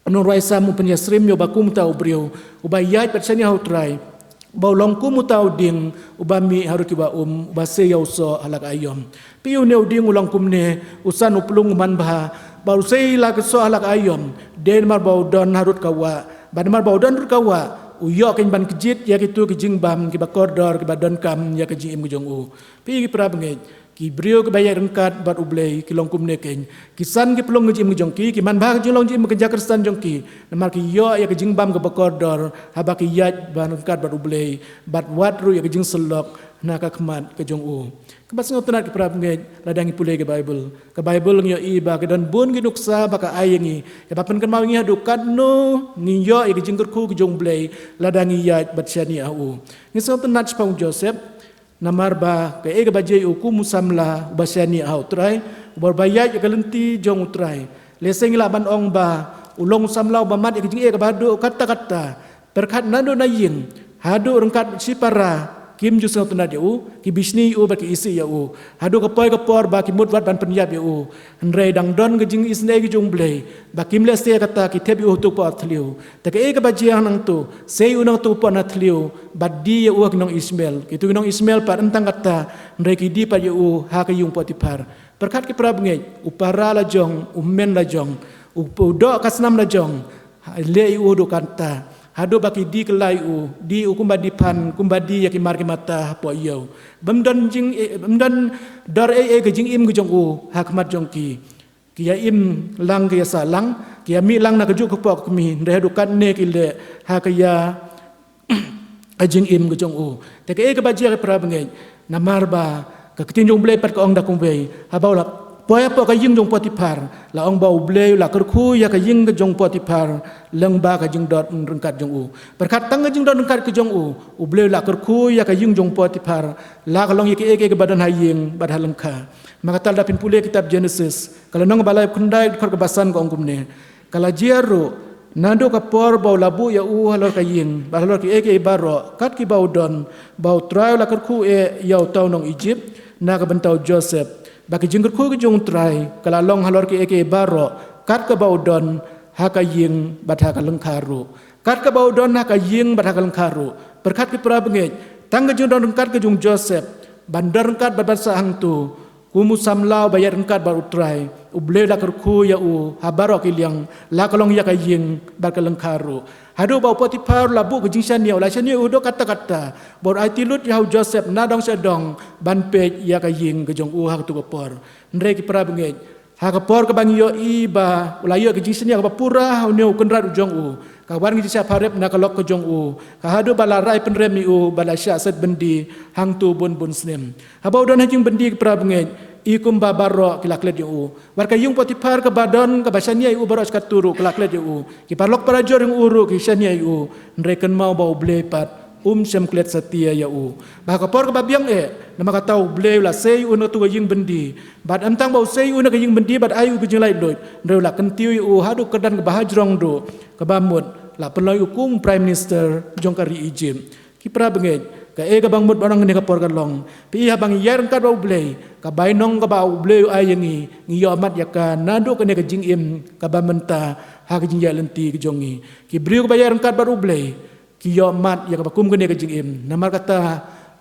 u nongrwai Salm u pynïasyriem ïa uba kum uta u briew uba ïaid bad shaniah ha U Trai, ba u long kum uta u dieng uba mih harud ki wah um, uba sei ïa u soh ha la ka aïom. Phi, une u dieng u long kumne, u san u plung u manbha, bad u sei la ka soh ha la ka aïom, dei namar ba u don harud ka wah, bad namar ba u don harud ka wah, u ïoh keiñ ban kjit ïa kito ki jingbam kiba kordor kiba donkam ïa ka jingim ka jong u. Phi, ki para bangeit, ki briew kiba ïaid ryngkat bad U Blei ki long kumne keiñ. Ki san ki plung ka jingim ka jong ki, ki manbha ka jinglong jingim ka jingïakhristan jong ki, namar ki ïoh ïa ka jingbam kaba kordor haba ki ïaid bad ryngkat bad U Blei, bad wat ruh ïa ka jingsyllok na ka khmat ka jong u. Kaba sngewtynnad, ki para bangeit, lada ngi pule ka Baibl, ka Baibl ngi ïohi ba ka don bun ki nuksa ba ka ai ïa ngi, kaba pynkynmaw ïa ngi haduh katno ngin ïoh ïa ka jingkyrkhu ka jong U Blei lada ngi ïaid bad shaniah ha u. Ngi sngewtynnad shaphang u Joseph, namar ba kaei kaba jia ïa u kum u samla uba shaniah ha U Trai, uba, uba ïaid ïa ka lynti jong U Trai. Lehse ngi lah ban ong ba u long u samla uba mad ïa ka jingeh kaba haduh katta katta, pyrkhat naduh na ïing haduh ryngkat shipara, Kim ju sngewtynnad ïa u, ki bishni ïa u bad ki isih ïa u. Haduh ka poi ka por ba ki mut wat ban pynïap ïa u. Hynrei dang don ka jingisynei ka jong U Blei, ba kim leh shisha ïa kata, ki thep ïa u ha ka por thliew. Te kaei kaba jia nangto, sei ïa u nangto ha ka por thliew, bad die ïa u ha ki nong Ishmael. Kito ki nong Ishmael pat ym tang kata, hynrei ki die pat ïa u ha ka ïing u Potiphar. Pyrkhat ki para bangeit, u para lajong, u hynmen lajong, u, u doh ka snam lajong, ha, leh ïa u haduh katta. Haduh ba ki die kylla ïa u, die ïa u kumba die phan, kumba die ïa ki mar ki mata hapoh ïew. Bym don jing, eh, bym don dor ei ei ka jingim ka jong u ha khmat jong ki. Ki ïa im lang, ki ïa sah lang, ki ïa mih lang na kajuh ka pok ka kmie, hynrei haduh katne ki leh ha ka ïa ka jingim ka jong u. Te kaei kaba jia ki para bangeit, namar ba ka ktien jong U Blei pat ka ong da kumwei, haba u la poi hapoh ka ïing jong u Potiphar, la ong ba U Blei u la kyrkhu ïa ka ïing ka jong u Potiphar lyngba ka jingdon ryngkat jong u. Pyrkhat tang ka jingdon ryngkat ka jong u, U Blei u la kyrkhu ïa ka ïing jong u Potiphar, la ka long ïa kaei kaei kaba don ha ïing bad ha lyngkha. Ma kata lada phin pule kitab Genesis, ka lynnong ba lai khyndai, dkhot kaba san ka ong kumne: Ka la jia ruh, naduh ka por ba u la buh ïa u halor ka ïing, bad halor kiei kiei baroh kat kiba u don, ba U Trai u la kyrkhu eh ïa uta u nong Ijipt na ka bynta u Joseph, ba ki jingkyrkhu ki jong U Trai ka la long halor kiei kiei baroh kat kaba u don, ha ka ïing bad ha ka lyngkha ruh. Kat kaba u don ha ka ïing bad ha ka lyngkha ruh. Pyrkhat ki para bangeit, tang ka jingdon ryngkat ka jong u Joseph, ban don ryngkat bad ban sah hangto, kum u samla uba ïaid ryngkat bad U Trai, U Blei u la kyrkhu ïa u ha baroh ki liang, la ka long ïa ka ïing bad ka lyngkha ruh. Haduh ba u Potiphar u la buh ka jingshaniah, u la shaniah ïa u haduh katta katta, ba u aiti lut ïa u Joseph na dong sha dong ban peit ïa ka ïing ka jong u ha kato ka por. Hynrei ki para bangeit, ha ka por kaba ngi ïohi ba u la ïoh ka jingshaniah kaba pura ha une u kynrad u jong u, ka wan ka jingshah pharep na ka lok ka jong u, ka haduh ba la rai pynrem ïa u, ba la shah set byndi hangto bun bun snem. Haba u don ha jingbyndi, ki para bangeit, i kumba baroh ki la klet ïa u. Wat ka ïing u Potiphar kaba don, kaba shaniah ïa u baroh shi katta ruh, ka la klet ïa u. Ki paralok parajor jong u ruh ki shaniah ïa u. Hynrei kynmaw ba U Blei pat um shym klet satia ïa u. Ba ha ka por kaba biang eh, namar kata U Blei u la sei ïa u na kato ka ïing byndi. Bad ym tang ba u sei ïa u na ka ïing byndi bad ai ïa u ka jinglaitluid, hynrei u la kyntiew ïa u haduh kyrdan kaba hajrong duh, kaba mut la pynlong ïa u kum Prime Minister jong ka ri Ijipt. Ki para bangeit, kaei kaba ngi mut ban ong ha kane ka por ka long, phi i, haba ngi ïaid ryngkat bad U Blei, ka bainong kaba U Blei u ai ïa ngi, ngi ïohmad ïa ka naduh kane ka jingim kaba mynta ha ka jingïaid lynti ka jong ngi. Ki briew kiba ïaid ryngkat bad U Blei ki ïohmad ïa kaba kum kane ka jingim. Namar kata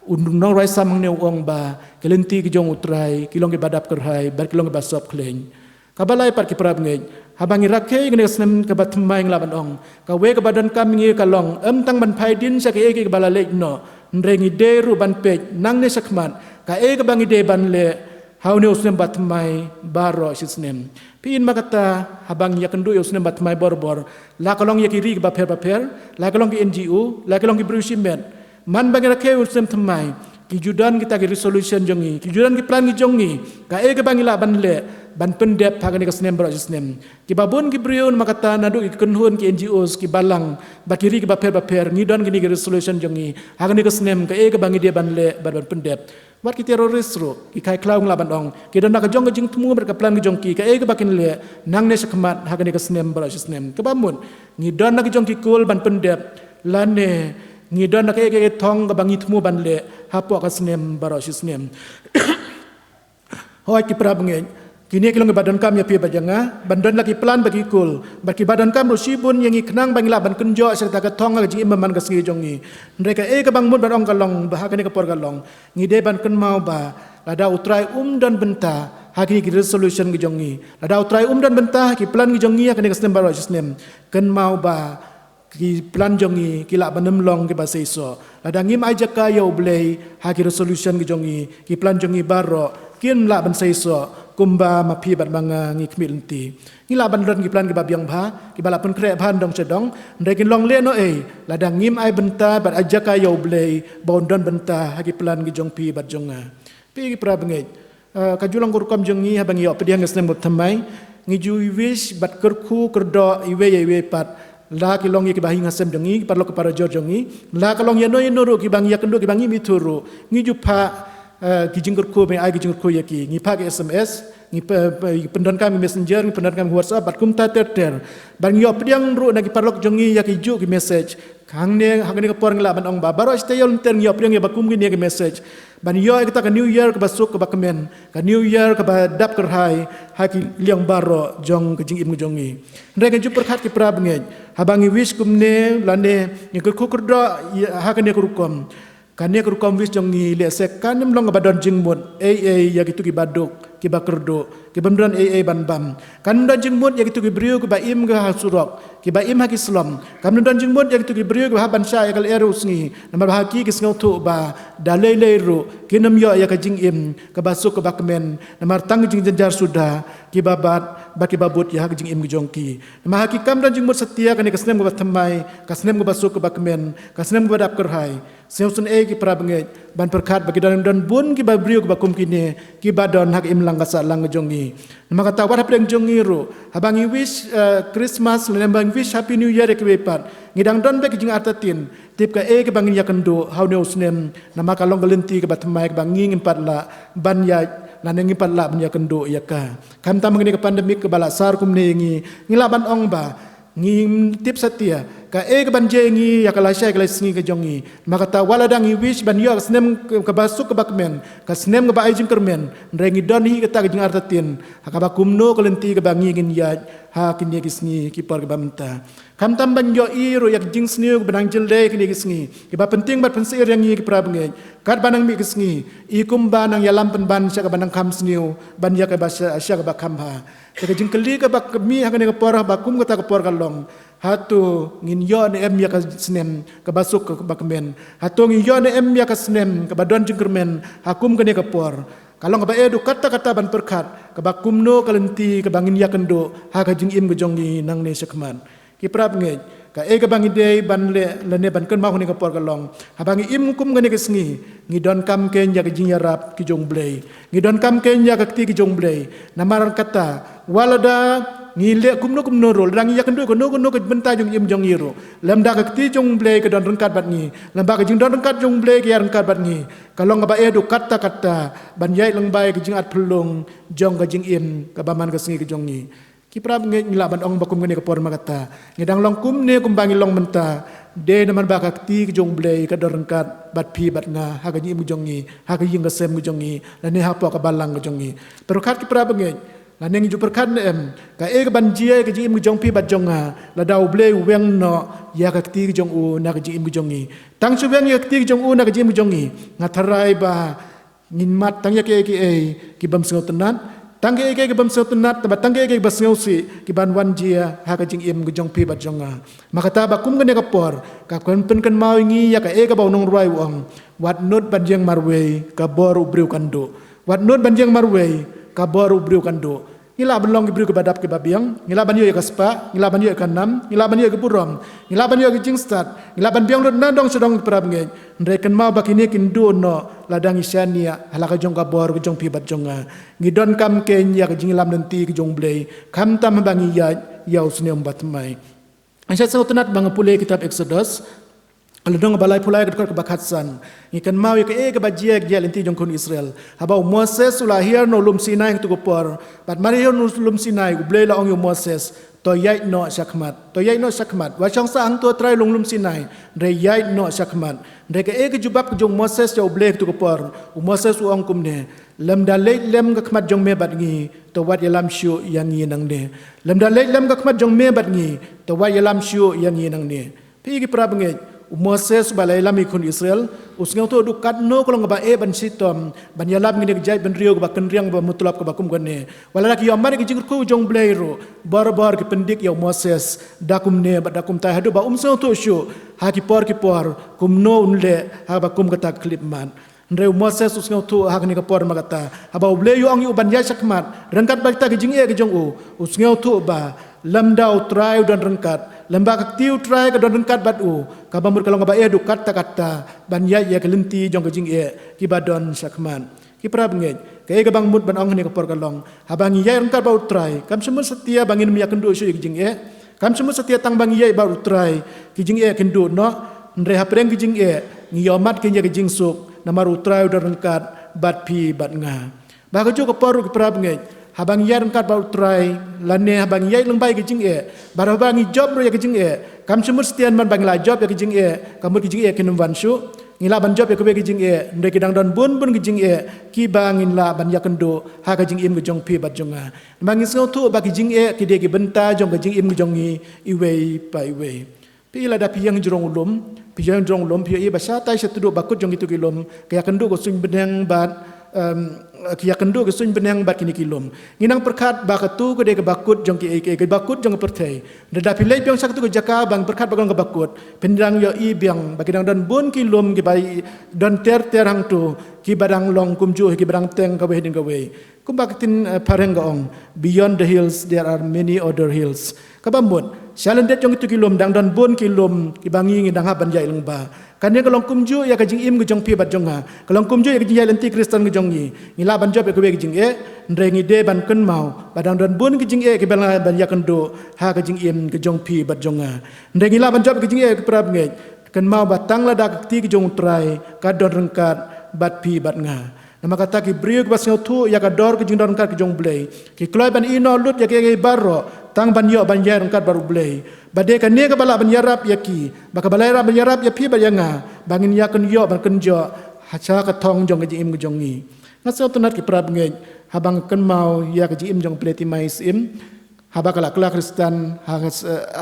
u nongrwai Salm hangne u ong ba ki lynti ki jong U Trai ki long kiba dap kyrhai bad ki long kiba sop khleiñ. Kaba lai pat, ki para bangeit, haba ngi rakhe ïa kane ka snem kaba thymmai, ngi lah ban ong, kawei kaba donkam ïa ngi ka long, ym tang ban phai dien sha kaei kaei kaba la leit noh, hynrei ngi dei ruh ban peit nangne shakhmat kaei kaba ngi dei ban leh ha une u snem ba thymmai baroh shi snem. Phi i, namar kata haba ngi ïakynduh ïa u snem ba thymmai bor bor, la ka long ïa ki ri kiba pher bapher, la ka long ki N G O, la ka long ki briew shimet, man ba ngi rakhe u snem thymmai, ki ju don kita ki resolution jong ngi, ki ju don ki plan ki jong ngi, kaei kaba ngi lah ban leh ban pyndep ha kane ka snem baroh shi snem. Kiba bun ki briew, namar kata naduh ki kynhun, ki N G Os, ki balang bad ki ri kiba pher bapher, ngi don kine ki resolution jong ngi ha kane ka snem, kaei kaba ngi dei ban leh bad ban pyndep. Wat ki terrorist ruh, ki khaikhlaw, ngi lah ban ong, ki don da ka jong ka jingthmu bad ka plan ka jong ki, kaei kaba kin leh nangne shakhmat ha kane ka snem baroh shi snem. Kaba mut, ngi don da ka jong ki kul ban pyndep, lane ngi don da kaei kaei ka thong kaba ngi thmu ban leh hapoh ka snem baroh shi snem. Hooid, ki para bangeit, kine ki long kiba donkam ïa phi bad ïa nga, ban don la ki plan bad ki kul, bad kiba donkam ruh shibun ïa ngi khnang ba ngi lah ban kynjoh sha kata ka thong ha ka jingim man ka sngi jong ngi. Hynrei kaei kaba ngi mut ban ong ka long ba ha kane ka por ka long, ngi dei ban kynmaw ba lada U Trai um don bynta ha kine ki resolution ki jong ngi, lada U Trai um don bynta ha ki plan ki jong ngi ha kane ka snem baroh shi snem, kynmaw ba ki plan jong ngi ki lah ban ym long kiba seisoh. Lada ngim ai jaka ïa U Blei ha ki resolution ki jong ngi, ki plan jong ngi baroh kin lah ban seisoh kumba ma phi bad ma nga ngi khmih lynti. Ngi lah ban don ki plan kiba biang bha, kiba lah pynkhreh bha na dong sha dong, hynrei kin long lehnohei lada ngim ai bynta bad ai jaka ïa U Blei ba un don bynta ha ki plan ki jong phi bad jong nga. Phi, ki para bangeit, eh, ka ju long ka rukom jong ngi haba ngi ïoh pdiang ïa u snem ba thymmai, ngi ju wish bad kyrkhu kyrdoh iwei ïa iwei pat, la ki long ïa kiba ha ïing ha sem jong ngi, ki paralok ki parajor jong ngi, la ka long ïano ïano ruh kiba ngi ïakynduh, kiba ngi mih through ruh, ngi ju phah eh, ki jingkyrkhu, ba ngi ai ki jingkyrkhu ïa ki. Ngi phah ki S M S, ngi pe- pe- ngi pyndonkam ki messenger, ngi pyndonkam ki WhatsApp, bad kumta ter ter. Bad ngi ïoh pdiang ruh na ki paralok jong ngi ïa ki juh ki message. Hangne, hangne ka por ngi lah ban ong ba baroh shi taïew lynter ngi ïoh pdiang ïa ba kum kine ki message. Ban ïoh ïa kata ka New Year kaba suk kaba kmen, ka New Year kaba dap kyrhai ha ki liang baroh jong ka jingim ka jong ngi. Hynrei ngan ju pyrkhat ki para bangeit, haba ngi wish kumne lane ngi kyrkhu kyrdoh ïa ha kane ka rukom, kane ka rukom wish jong ngi lehse kan ym long kaba don jingmut ei ei ïa kito kiba duk, kiba kyrduh, kiba ym don ei ei ban bam. Kan ym don jingmut ïa kito ki briew kiba im ha surok, kiba im ha ki slum. Kan ym don jingmut ïa kito ki briew kiba hap ban shah ïa ka lyer u sngi, namar ba ha ki ki sngewthuh ba da lei lei ruh kin ym ïoh ïa ka jingim kaba suk kaba kmen, namar tang ka jingjynjar suda kiba bat bad kiba bud ïa ha ka jingim ka jong ki. Namar ha ki kam don jingmut satia kane ka snem kaba thymmai, ka snem kaba suk kaba kmen, ka snem kaba dap kyrhai. Sngewsynei ki para bangeit ban pyrkhat ba ki don, don bun kiba briew kiba kum kine kiba don ha ka imlang ka sahlang ka jong ngi. Namar kata wat hapdeng jong ngi ruh, haba ngi wish, eh, Christmas lane haba ngi wish Happy New Year ïa kiwei pat, ngi dang don beit ki jingartatien. Tip kaei kaba ngin ïakynduh ha une u snem, namar ka long ka lynti kaba thymmai kaba ngi ngim pat lah ban ïaid lane ngim pat lah ban ïakynduh ïa ka. Khamtam ha kane ka pandemic kaba la sar kumne ïa ngi, ngi lah ban ong ba ngim tip satia kaei kaban jia ïa ngi ïa ka lashai ka lashisngi ka jong ngi. Namar kata wat lada ngi wish ban ïoh ka snem kaba suk kaba kmen, ka snem kaba ai jingkyrmen, hynrei ngi don hi kata ka jingartatien ha kaba kumno ka lynti kaba ngi ngin ïaid ha kine ki sngi ki por kiba mynta. Khamtam ban ïohi ruh ïa ka jingsniew kaba nang jyllei kine ki sngi, kiba pyntieng bad pynsyier ïa ngi ki para bangeit. Katba nang mih ki sngi, i kumba nang ïalam pynban sha kaba nang kham sniew ban ïa kaba sha, sha kaba kham bha. Te ka jingkylli kaba mih ha kane ka por, ba kum kata ka por ka long, hato ngin ïoh ne em ïa ka snem kaba suk kaba kmen? Hato ngin ïoh ne em ïa ka snem kaba don jingkyrmen ha kum kane ka por? Ka long kaba eh duh katta katta ban pyrkhat kaba kumno ka lynti kaba ngin ïakynduh ha ka jingim ka jong ngi nangne shakhmat. Ki para bangeit, kaei kaba ngi dei ban leh lane ban kynmaw ha kane ka por ka long, haba ngi im kum kane ka sngi, ngi donkam keiñ ïa ka jingïarap ki jong U Blei. Ngi donkam keiñ ïa ka kti ki jong U Blei. Namar kata, wat lada ngi leh kumno kumno ruh, lada ngi ïakynduh kano kano ka bynta jong im jong ngi ruh, lymda ka kti jong U Blei ka don ryngkat bad ngi, lymda ka jingdon ryngkat jong U Blei ka ïaryngkat bad ngi, ka long kaba eh duh katta katta ban ïaid lyngba ïa ka jingatphyllung jong ka jingim kaba man ka sngi ka jong ngi. Ki para bangeit, ngi lah ban ong ba kum kane ka por ma kata ngi dang long kumne kumba ngi long mynta, dei namar ba ka kti ka jong U Blei ka don ryngkat bad phi bad nga ha ka jingim ka jong ngi, ha ka ïing ka sem ka jong ngi, lane hapoh ka balang ka jong ngi. Pyrkhat ki para bangeit, lane ngi ju pyrkhat ne em, kaei kaban jia ïa ka jingim ka jong phi bad jong nga lada U Blei u weng noh ïa ka kti ka jong u na ka jingim ka jong ngi? Tang shu weng ïa ka kti ka jong u na ka jingim ka jong ngi, nga tharai ba ngin mad tang ïa kiei kiei ki bym sngewtynnat, tang kiei kiei ki bym sngewtynnat, tang ba tang kiei kiei ki basngewsih ki ban wan jia ha ka jingim ka jong phi bad jong nga. Ma kata ba kum kane ka por ka kwah pynkynmaw ïa ngi ïa kaei kaba u nongrwai u ong: Wat nud ban ïeng marwei, ka bor u briew kan duh. Wat nud ban ïeng marwei, ka bor u briew kan duh. Ngi lah ban long ki briew kiba dap kiba biang, ngi lah ban ïoh ïa ka spah, ngi lah ban ïoh ïa ka nam, ngi lah ban ïoh ïa ka burom, ngi lah ban ïoh ïa ka jingstad, ngi lah ban biang lut nadong shadong, para bangeit. Hynrei kynmaw ba kine kin duh noh lada ngi shaniah ha la ka jong ka bor ka jong phi bad jong nga. Ngi donkam keiñ ïa ka jingïalam lynti ka jong U Blei, khamtam haba ngi ïaid ïa u snem ba thymmai. Ngan sa sngewtynnat ba nga pule kitab Exodus, ka lynnong ba laiphew lai, ka dkhot kaba khatsan. Ngi kynmaw ïa kaei kaba jia, ka jia lynti jong khun Israel. Haba u Moses u la hiar na u lum Sinai ha kato ka por, bad mar hiar na u lum Sinai, U Blei u la ong ïa u Moses: To ïaid noh shakhmat, to ïaid noh shakhmat. Wat shong sah hangto, trai, long lum Sinai, hynrei ïaid noh shakhmat. Hynrei kaei ka jubab ka jong u Moses ïa U Blei ha kato ka por? U Moses u ong kumne: Lymda leit lem ka khmat jong me bad ngi, to wat ïalam shuh ïa ngi nangne. Lymda leit lem ka khmat jong me bad ngi, to wat ïalam shuh ïa ngi nangne. Phi ki para bangeit, u Moses ba la ïalam ïa ki khun Israel, u sngewthuh duh katno ka long kaba eh ban shitom ban ïalam ïa kane ka jaitbynriew kaba kynriang, kaba mutlop, kaba kum kane. Wat lada ki ïoh mad ïa ka jingkyrkhu jong U Blei ruh, barabor ki pyndik ïa u Moses da kumne bad da kumtai, haduh ba um sngewthuh shuh ha ki por ki por kumno un leh ha kaba kum kata ka khyllipmat. Hynrei u Moses u sngewthuh ha kane ka por ma kata, haba U Blei u ong ïa u ban ïaid shakhmat ryngkat bad kita ki jingeh ki jong u, u sngewthuh ba lymda U Trai u don ryngkat, lymda ka kti U Trai ka don ryngkat bad u, kaba mut ka long kaba eh duh katta katta ban ïaid ïa ka lynti jong ka jingeh kiba don shakhmat. Ki para bangeit, kaei kaba nga mut ban ong ha kane ka por ka long, haba ngi ïaid ryngkat bad U Trai, kam shym mut satia ba ngin ym ïakynduh shuh ïa ki jingeh. Kam shym mut satia tang ba ngi ïaid bad U Trai ki jingeh kin duh noh, hynrei hapdeng ki jingeh ngi ïoh mad keiñ ïa ka jingsuk, namar U Trai u don ryngkat bad phi bad nga. Ba ka juk ka por ruh ki para bangeit, haba ngi ïaid ryngkat bad U Trai, lane haba ngi ïaid lyngba ïa ka jingeh, bad haba ngi jop ruh ïa ka jingeh, kam shu mut shisien ban ba ngi la jop ïa ka jingeh, ka mut ka jingeh kin ym wan shuh. Ngi lah ban jop ïa kawei ka jingeh, hynrei ki dang don bun bun ka jingeh kiba ngin lah ban ïakynduh ha ka jingim ka jong phi bad jong nga. Namar ngi sngewthuh ba ki jingeh ki dei ki bynta jong ka jingim ka jong ngi iwei pa iwei. Phi lada phi ïeng jrong u lum, phi ïeng jrong u lum, phi ïohi ba shatai shatduh bakut jong kitu ki lum ka ïakynduh ka suiñ bneng bad, em, ka ïakynduh ka suiñ bneng bad kine ki lum. Ngi nang pyrkhat ba katu ka dei ka bakut jong ki, ki, ki bakut jong ka pyrthei. Lada phi leit biang sha katu ka jaka ba ngi pyrkhat ba kong ka bakut, phin dang ïohi biang ba ki dang don bun ki lum kiba don ter ter hangtu, kiba dang long kumjuh, kiba dang teng kawei hadien kawei. Kumba ka ktien, eh, phareng ka ong, "Beyond the hills, there are many other hills." Kaba mut, shalyndet jong kitu ki lum dang don bun ki lum kiba ngi ngi dang hap ban ïaid lyngba. Kane ka long kumjuh ïa ka jingim ka jong phi bad jong nga. Ka long kumjuh ïa ka jingïaid lynti Khristan ka jong ngi. Ngi lah ban jop ïa kawei ka jingeh, hynrei ngi dei ban kynmaw ba dang don bun ki jingeh kiba ngi lah ban ïakynduh ha ka jingim ka jong phi bad jong nga. Hynrei ngi lah ban jop ïa ka jingeh, ki para bangeit, kynmaw ba tang lada ka kti ka jong U Trai ka don ryngkat bad phi bad nga. Namar kata ki briew kiba sngewthuh ïa ka dor ka jingdon ryngkat ka jong U Blei, ki kloi ban ïehnoh lut ïa kiei kiei baroh tang ban ïoh ban ïaid ryngkat bad U Blei. Ba dei kane kaba lah ban ïarap ïa ki, ba kaba lah ïarap ban ïarap ïa phi bad ïa nga, ba ngin ïakynduh ban kynjoh ha sha ka thong jong ka jingim ka jong ngi. Nga sngewtynnat, ki para bangeit, haba nga kynmaw ïa ka jingim jong u Blei Timai Syiem, haba ka la kylla Khristan ha, ha,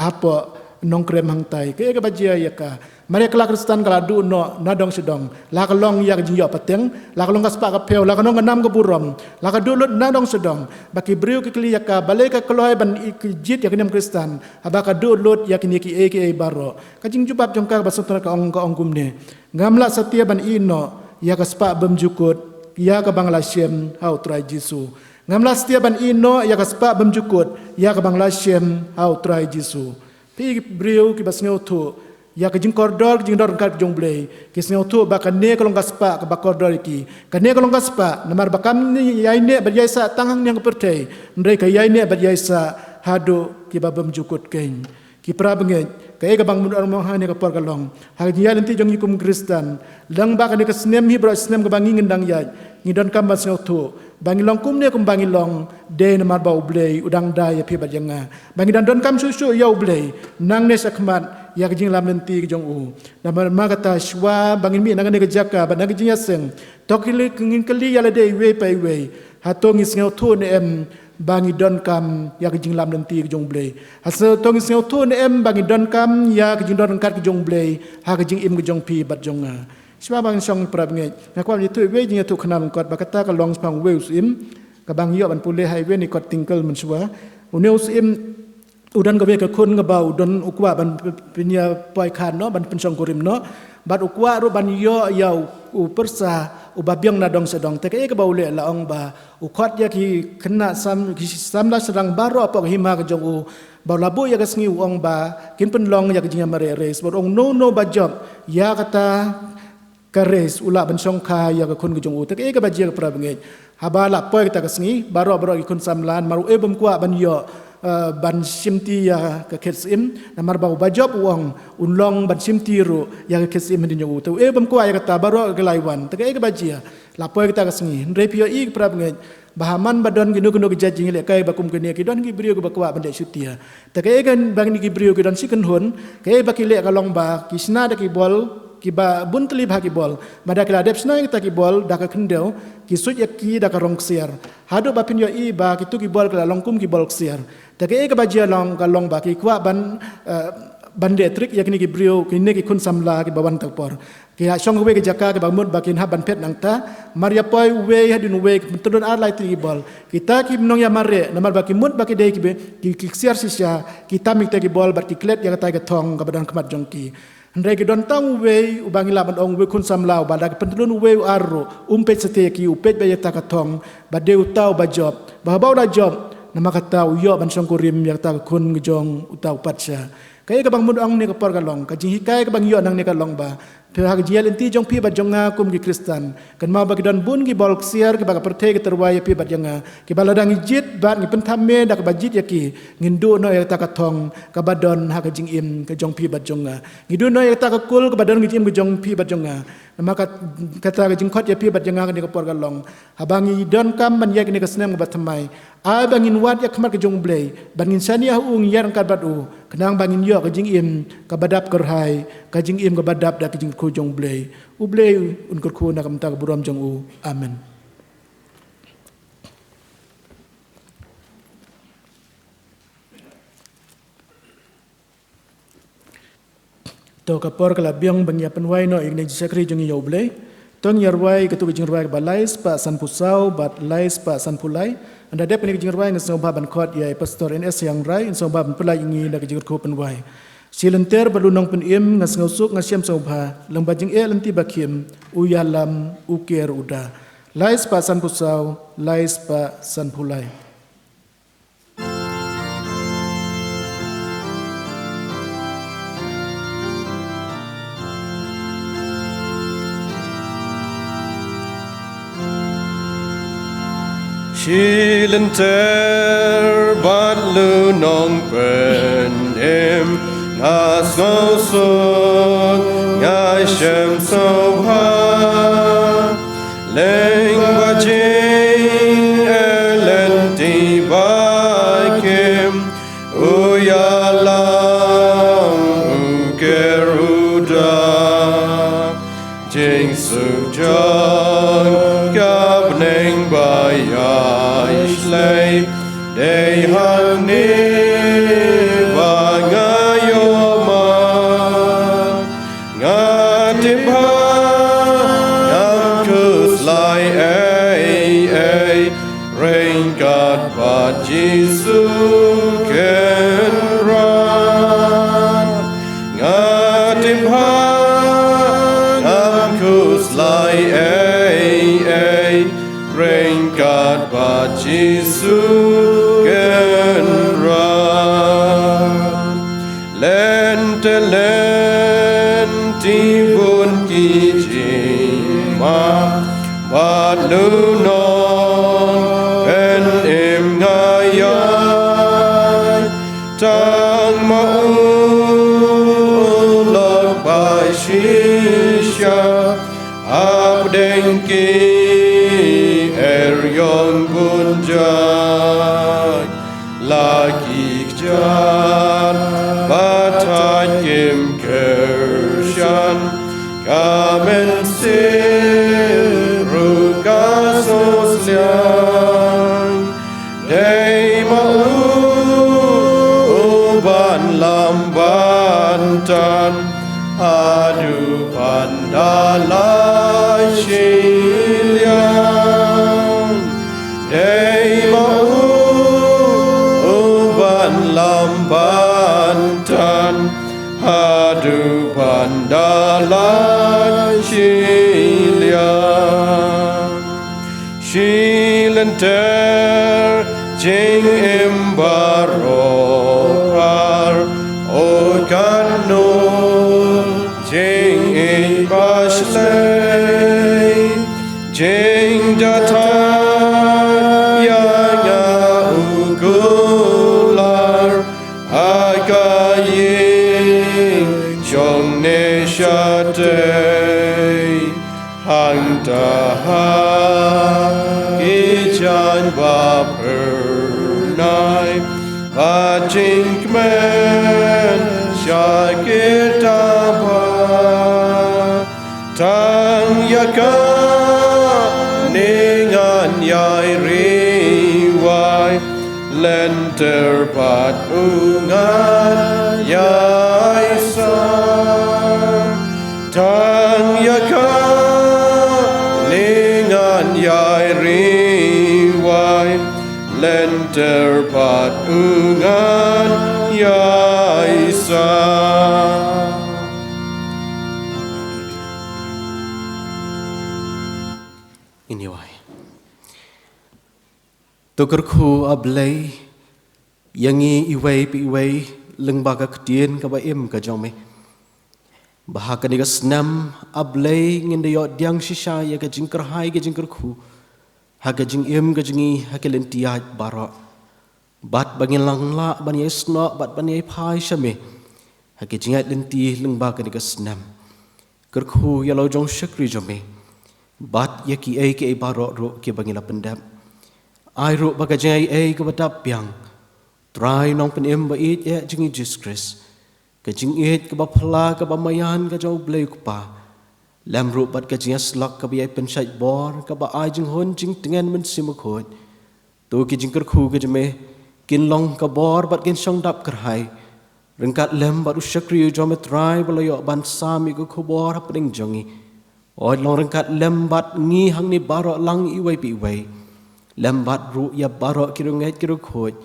hapoh Nongkrem hangtai. Kaei kaba jia ïa ka? Mar ïa ka kylla Khristan ka la duh noh na dong sha dong. La ka long ïa ka jingïoh pateng, la ka long ka spah ka phew, la ka long ka nam ka burom, la ka duh lut na dong sha dong. Ba ki briew ki kylli ïa ka, balei ka kloi ban i-, ki jied ïa ka niam Khristan haba ka duh lut ïa kine kiei kiei baroh. Ka jingjubab jong ka kaba sngewtynnat ka ong, ka ong kumne: Ngam lah satia ban ïehnoh ïa ka spah bymjukut ïa kaba nga la shem ha U Trai Jisu. Ngam lah satia ban ïehnoh ïa ka spah bymjukut ïa kaba nga la shem ha U Trai Jisu. Phi ki briew kiba sngewthuh ïa ka jingkordor, ka jingdon ryngkat ka jong U Blei, ki sngewthuh ba kane ka long ka spah kaba kordor ïa ki. Kane ka long ka spah namar ba kam ïaineh bad ïaisah tang hangne ha ka pyrthei, hynrei ka ïaineh bad ïaisah haduh kiba bymjukut keiñ. Ki para bangeit, kaei kaba nga mut ban ong ha kane ka por ka long, ha ka jingïaid lynti jong ngi kum Khristan, lyngba kane ka snem hi baroh snem kaba ngi ngin dang ïaid, ngi donkam ban sngewthuh ba ngi long kumne kumba ngi long dei namar ba U Blei u dang da ïa phi bad ïa nga. Ba ngi dang donkam shuh shuh ïa U Blei nangne shakhmat ïa ka jingïalam lynti ka jong u. Namar kata, shuwa ba ngin mih na kane ka jaka bad na ka jingïaseng, to ki lei, ngin kylli ïa lade iwei pa iwei: Hato ngi sngewthuh ne em ba ngi donkam ïa ka jingïalam lynti ka jong U Blei? Hato ngi sngewthuh ne em ba ngi donkam ïa ka jingdon ryngkat ka jong U Blei ha ka jingim ka jong phi bad jong nga? Shuwa ba ngin shong, para bangeit, nga kwah ban ïathuh iwei i jingïathuhkhana lyngkot, ba kata ka long shaphang uwei u syiem, kaba nga ïoh ban pule ha iwei i kot Tinkl mynshuwa. Une u syiem u don kawei ka khun kaba u don, u kwah ban p-, p-, pynïapyrkhat noh, ban pynshongkurim noh. Bad u kwah ruh ban ïoh ïa u, u pyrsa uba biang na dong sha dong. Te kaei kaba u leh, la ong ba u khot ïa ki khynnah sam-, ki samla shynrang baroh hapoh ka hima ka jong u, ba u la buh ïa ka sngi, u ong ba kin pynlong ïa ka jingïamareh race. Bad u ong uno uno ba jop ïa kata ka race u lah ban shongkha ïa ka khun ka jong u. Te kaei kaba jia, ki para bangeit? Haba la poi kata ka sngi, baroh baroh ki khun samla, namar uei bym kwah ban ïoh, eh, ban shimti ïa ka khet syiem, namar ba uba jop, u ong, un long ban shimti ruh ïa ka khet syiem hadien jong u. Te uei bym kwah ïa kata, baroh ki la wan. Te kaei kaba jia? La poi kata ka sngi. Hynrei phi ïohi, ki para bangeit, ba ha man ba don kino kino ki jait jingïalehkai ba kum kine, ki don ki briew kiba kwah ban leh shutia. Te kaei kaba kine ki briew ki don shi kynhun, kaei ba ki leh ka long ba ki shna da ki bol kiba bun tylli bha, ki bol. Mar ba ki la dep shna ïa kita ki bol da ka khyndew, ki suit ïa ki da ka rong ksiar. Haduh ba phin ïohi ba kitu ki bol ki la long kum ki bol ksiar. Te kaei kaba jia long, ka long ba ki kwah ban, eh, ban leh trick ïa kine ki briew, kine ki khun samla kiba wan tang por. Ki la shong ha kawei ka jaka kaba mut ba kin hap ban phet nangta. Mar ïa poi uwei hadien uwei, ki pyntylun ar lai tylli ki bol. Kita ki nongïamareh, namar ba ki mut ba ki dei kiba, ki, ki ksiar shisha, ki tam ïa kita ki bol bad ki klet ïa katai ka thong kaba don khmat jong ki. Hynrei ki don tang uwei uba ngi lah ban ong uwei khun samla uba lada ki pyntylun uwei u ar ruh, um peit satia ïa ki, u peit beit ïa kata ka thong, ba dei uta uba jop. Ba haba u la jop, namar kata u ïoh ban shongkurim ïa kata ka khun ka jong uta u patsha. Kaei kaba nga mut ban ong ha kane ka por ka long, ka jinghikai kaba ngi ïoh nangne ka long ba Phi ha ka jingïaid lynti jong phi bad jong nga kum ki Khristan. Kynmaw ba ki don bun ki bor ksiar kiba ka pyrthei ka tyrwa ïa phi bad ïa nga. Kiba lada ngi jied bad ngi pynthame da kaba jied ïa ki, ngin duh noh ïa kata ka thong kaba don ha ka jingim ka jong phi bad jong nga. Ngi duh noh ïa kata ka kul kaba don ha ka jingim ka jong phi bad jong nga. Namar kat-, kata ka jingkhot ïa phi bad ïa nga kane ka por ka long, haba ngi donkam ban ïaid kane ka snem kaba thymmai, ai ba ngin wad ïa khmat ka jong U Blei, ba ngin shaniah ha u, ngin ïaid ryngkat bad u, khnang ba ngin ïoh ka jingim kaba dap kyrhai, ka jingim kaba dap da ka jingkyrkhu jong U Blei. U Blei un kyrkhu na ka bynta ka burom jong u. Amen. To ka por ka la biang ba ngin ïa pynwai noh ïa kane ka jingshakri jong ngi ïa U Blei. To ngin ïa rwai katto ka jingrwai kaba lai spah sanphew saw bad lai spah sanphew lai. Ynda dep kane ka jingrwai nga sngewbha ban khot ïa i Pastor N S Syiemlieh, un sngewbha ban pynlait ïa ngi da ka jingkyrkhu pynwai. Shi lynter bad u nongpynim, nga sngewsuk nga shem sngewbha, lyngba jingeh lynti ba khim, u ïalam, u ker, u da. Lai spah sanphew saw, lai spah sanphew lai. Shi lynter bad u nongpynim, nga sngewsuk nga shem sngewbha, lyngba jingeh lynti ba khim, u ïalam, u ker, u da. Jingsuk jong ka bneng ba ïaishlei, dei hangne ba nga ïohmad. Nga tip ba ngam khuslai ei ei, ryngkat bad Jisu Kynrad. Nga tip ba ngam khuslai ei ei, ryngkat bad Jisu Kynrad. Lynter lynti bun ki jingma bad u nongpynim nga ïaid, tang ma u u lok ba shisha hapdeng ki eriong bun jait. La ki kjat ba thait kim kyrshan, ka mynsiem ruh ka sngewsliang. Dei ma u uban lam ban tan, haduh ban da la shiliang. Dei ma u uban lam ban tan, haduh ban da la shiliang. Shi lynter jingim baroh phar, oh katno jingïeit ba shlei, jingda thait ïa nga u kular ha ka ïing jong ne shatei. Hangta ha ki jaiñ ba phyrnai, ba jingkmen sha kita ba. Tang ïa kane ngan ïai ri wai, lynter bad u ngan ïai sah. Tang ïa kane ngan ïai ri wai, lynter bad u ngan ïai sah. Ngin ïa wai. To kyrkhu, A Blei, ïa ngi iwei pa iwei lyngba ka ktien kaba im ka jong me. ba ha kane ka snem, A Blei, ngin da ïoh pdiang shisha ïa ka jingkyrhai ka jingkyrkhu ha ka jingim ka jong ngi ha ki lynti ïaid baroh, bad ba ngin lah ban ïai snoh bad ban ïai phai sha Me ha ka jingïaid lynti lyngba kane ka snem. Kyrkhu ïa la u jong u shakri jong Me bad ïa kiei kiei baroh ruh kiba ngi la pyndep. Ai ruh ba ka jingaiei kaba dap biang, Trai Nongpynim ba ïeit eh jong ngi Jisu Khrist, ka jingïeit kaba phylla kaba maïan ka jong U Blei U Kpa, lem ruh bad ka jingïasyllok kaba ïai pynshait bor kaba ai jinghun jingtngen Mynsiem Bakhuid, to ki jingkyrkhu ki jong Me kin long ka bor bad kin shong dap kyrhai ryngkat lem bad u shakri u jong Me, Trai, ba la ïoh ban sam ïa ka khubor hapdeng jong ngi. Oi, long ryngkat lem bad ngi hangne baroh lang iwei pa iwei, lem bad ruh ïa baroh ki riewngeit ki riewkhuid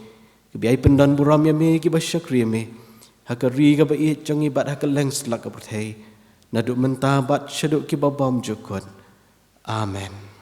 kiba ïai pyndonburom ïa Me, kiba shakri ïa Me ha ka ri kaba ïeit jong ngi bad ha kylleng satlak ka pyrthei, naduh mynta bad shaduh kiba bymjukut. Amen.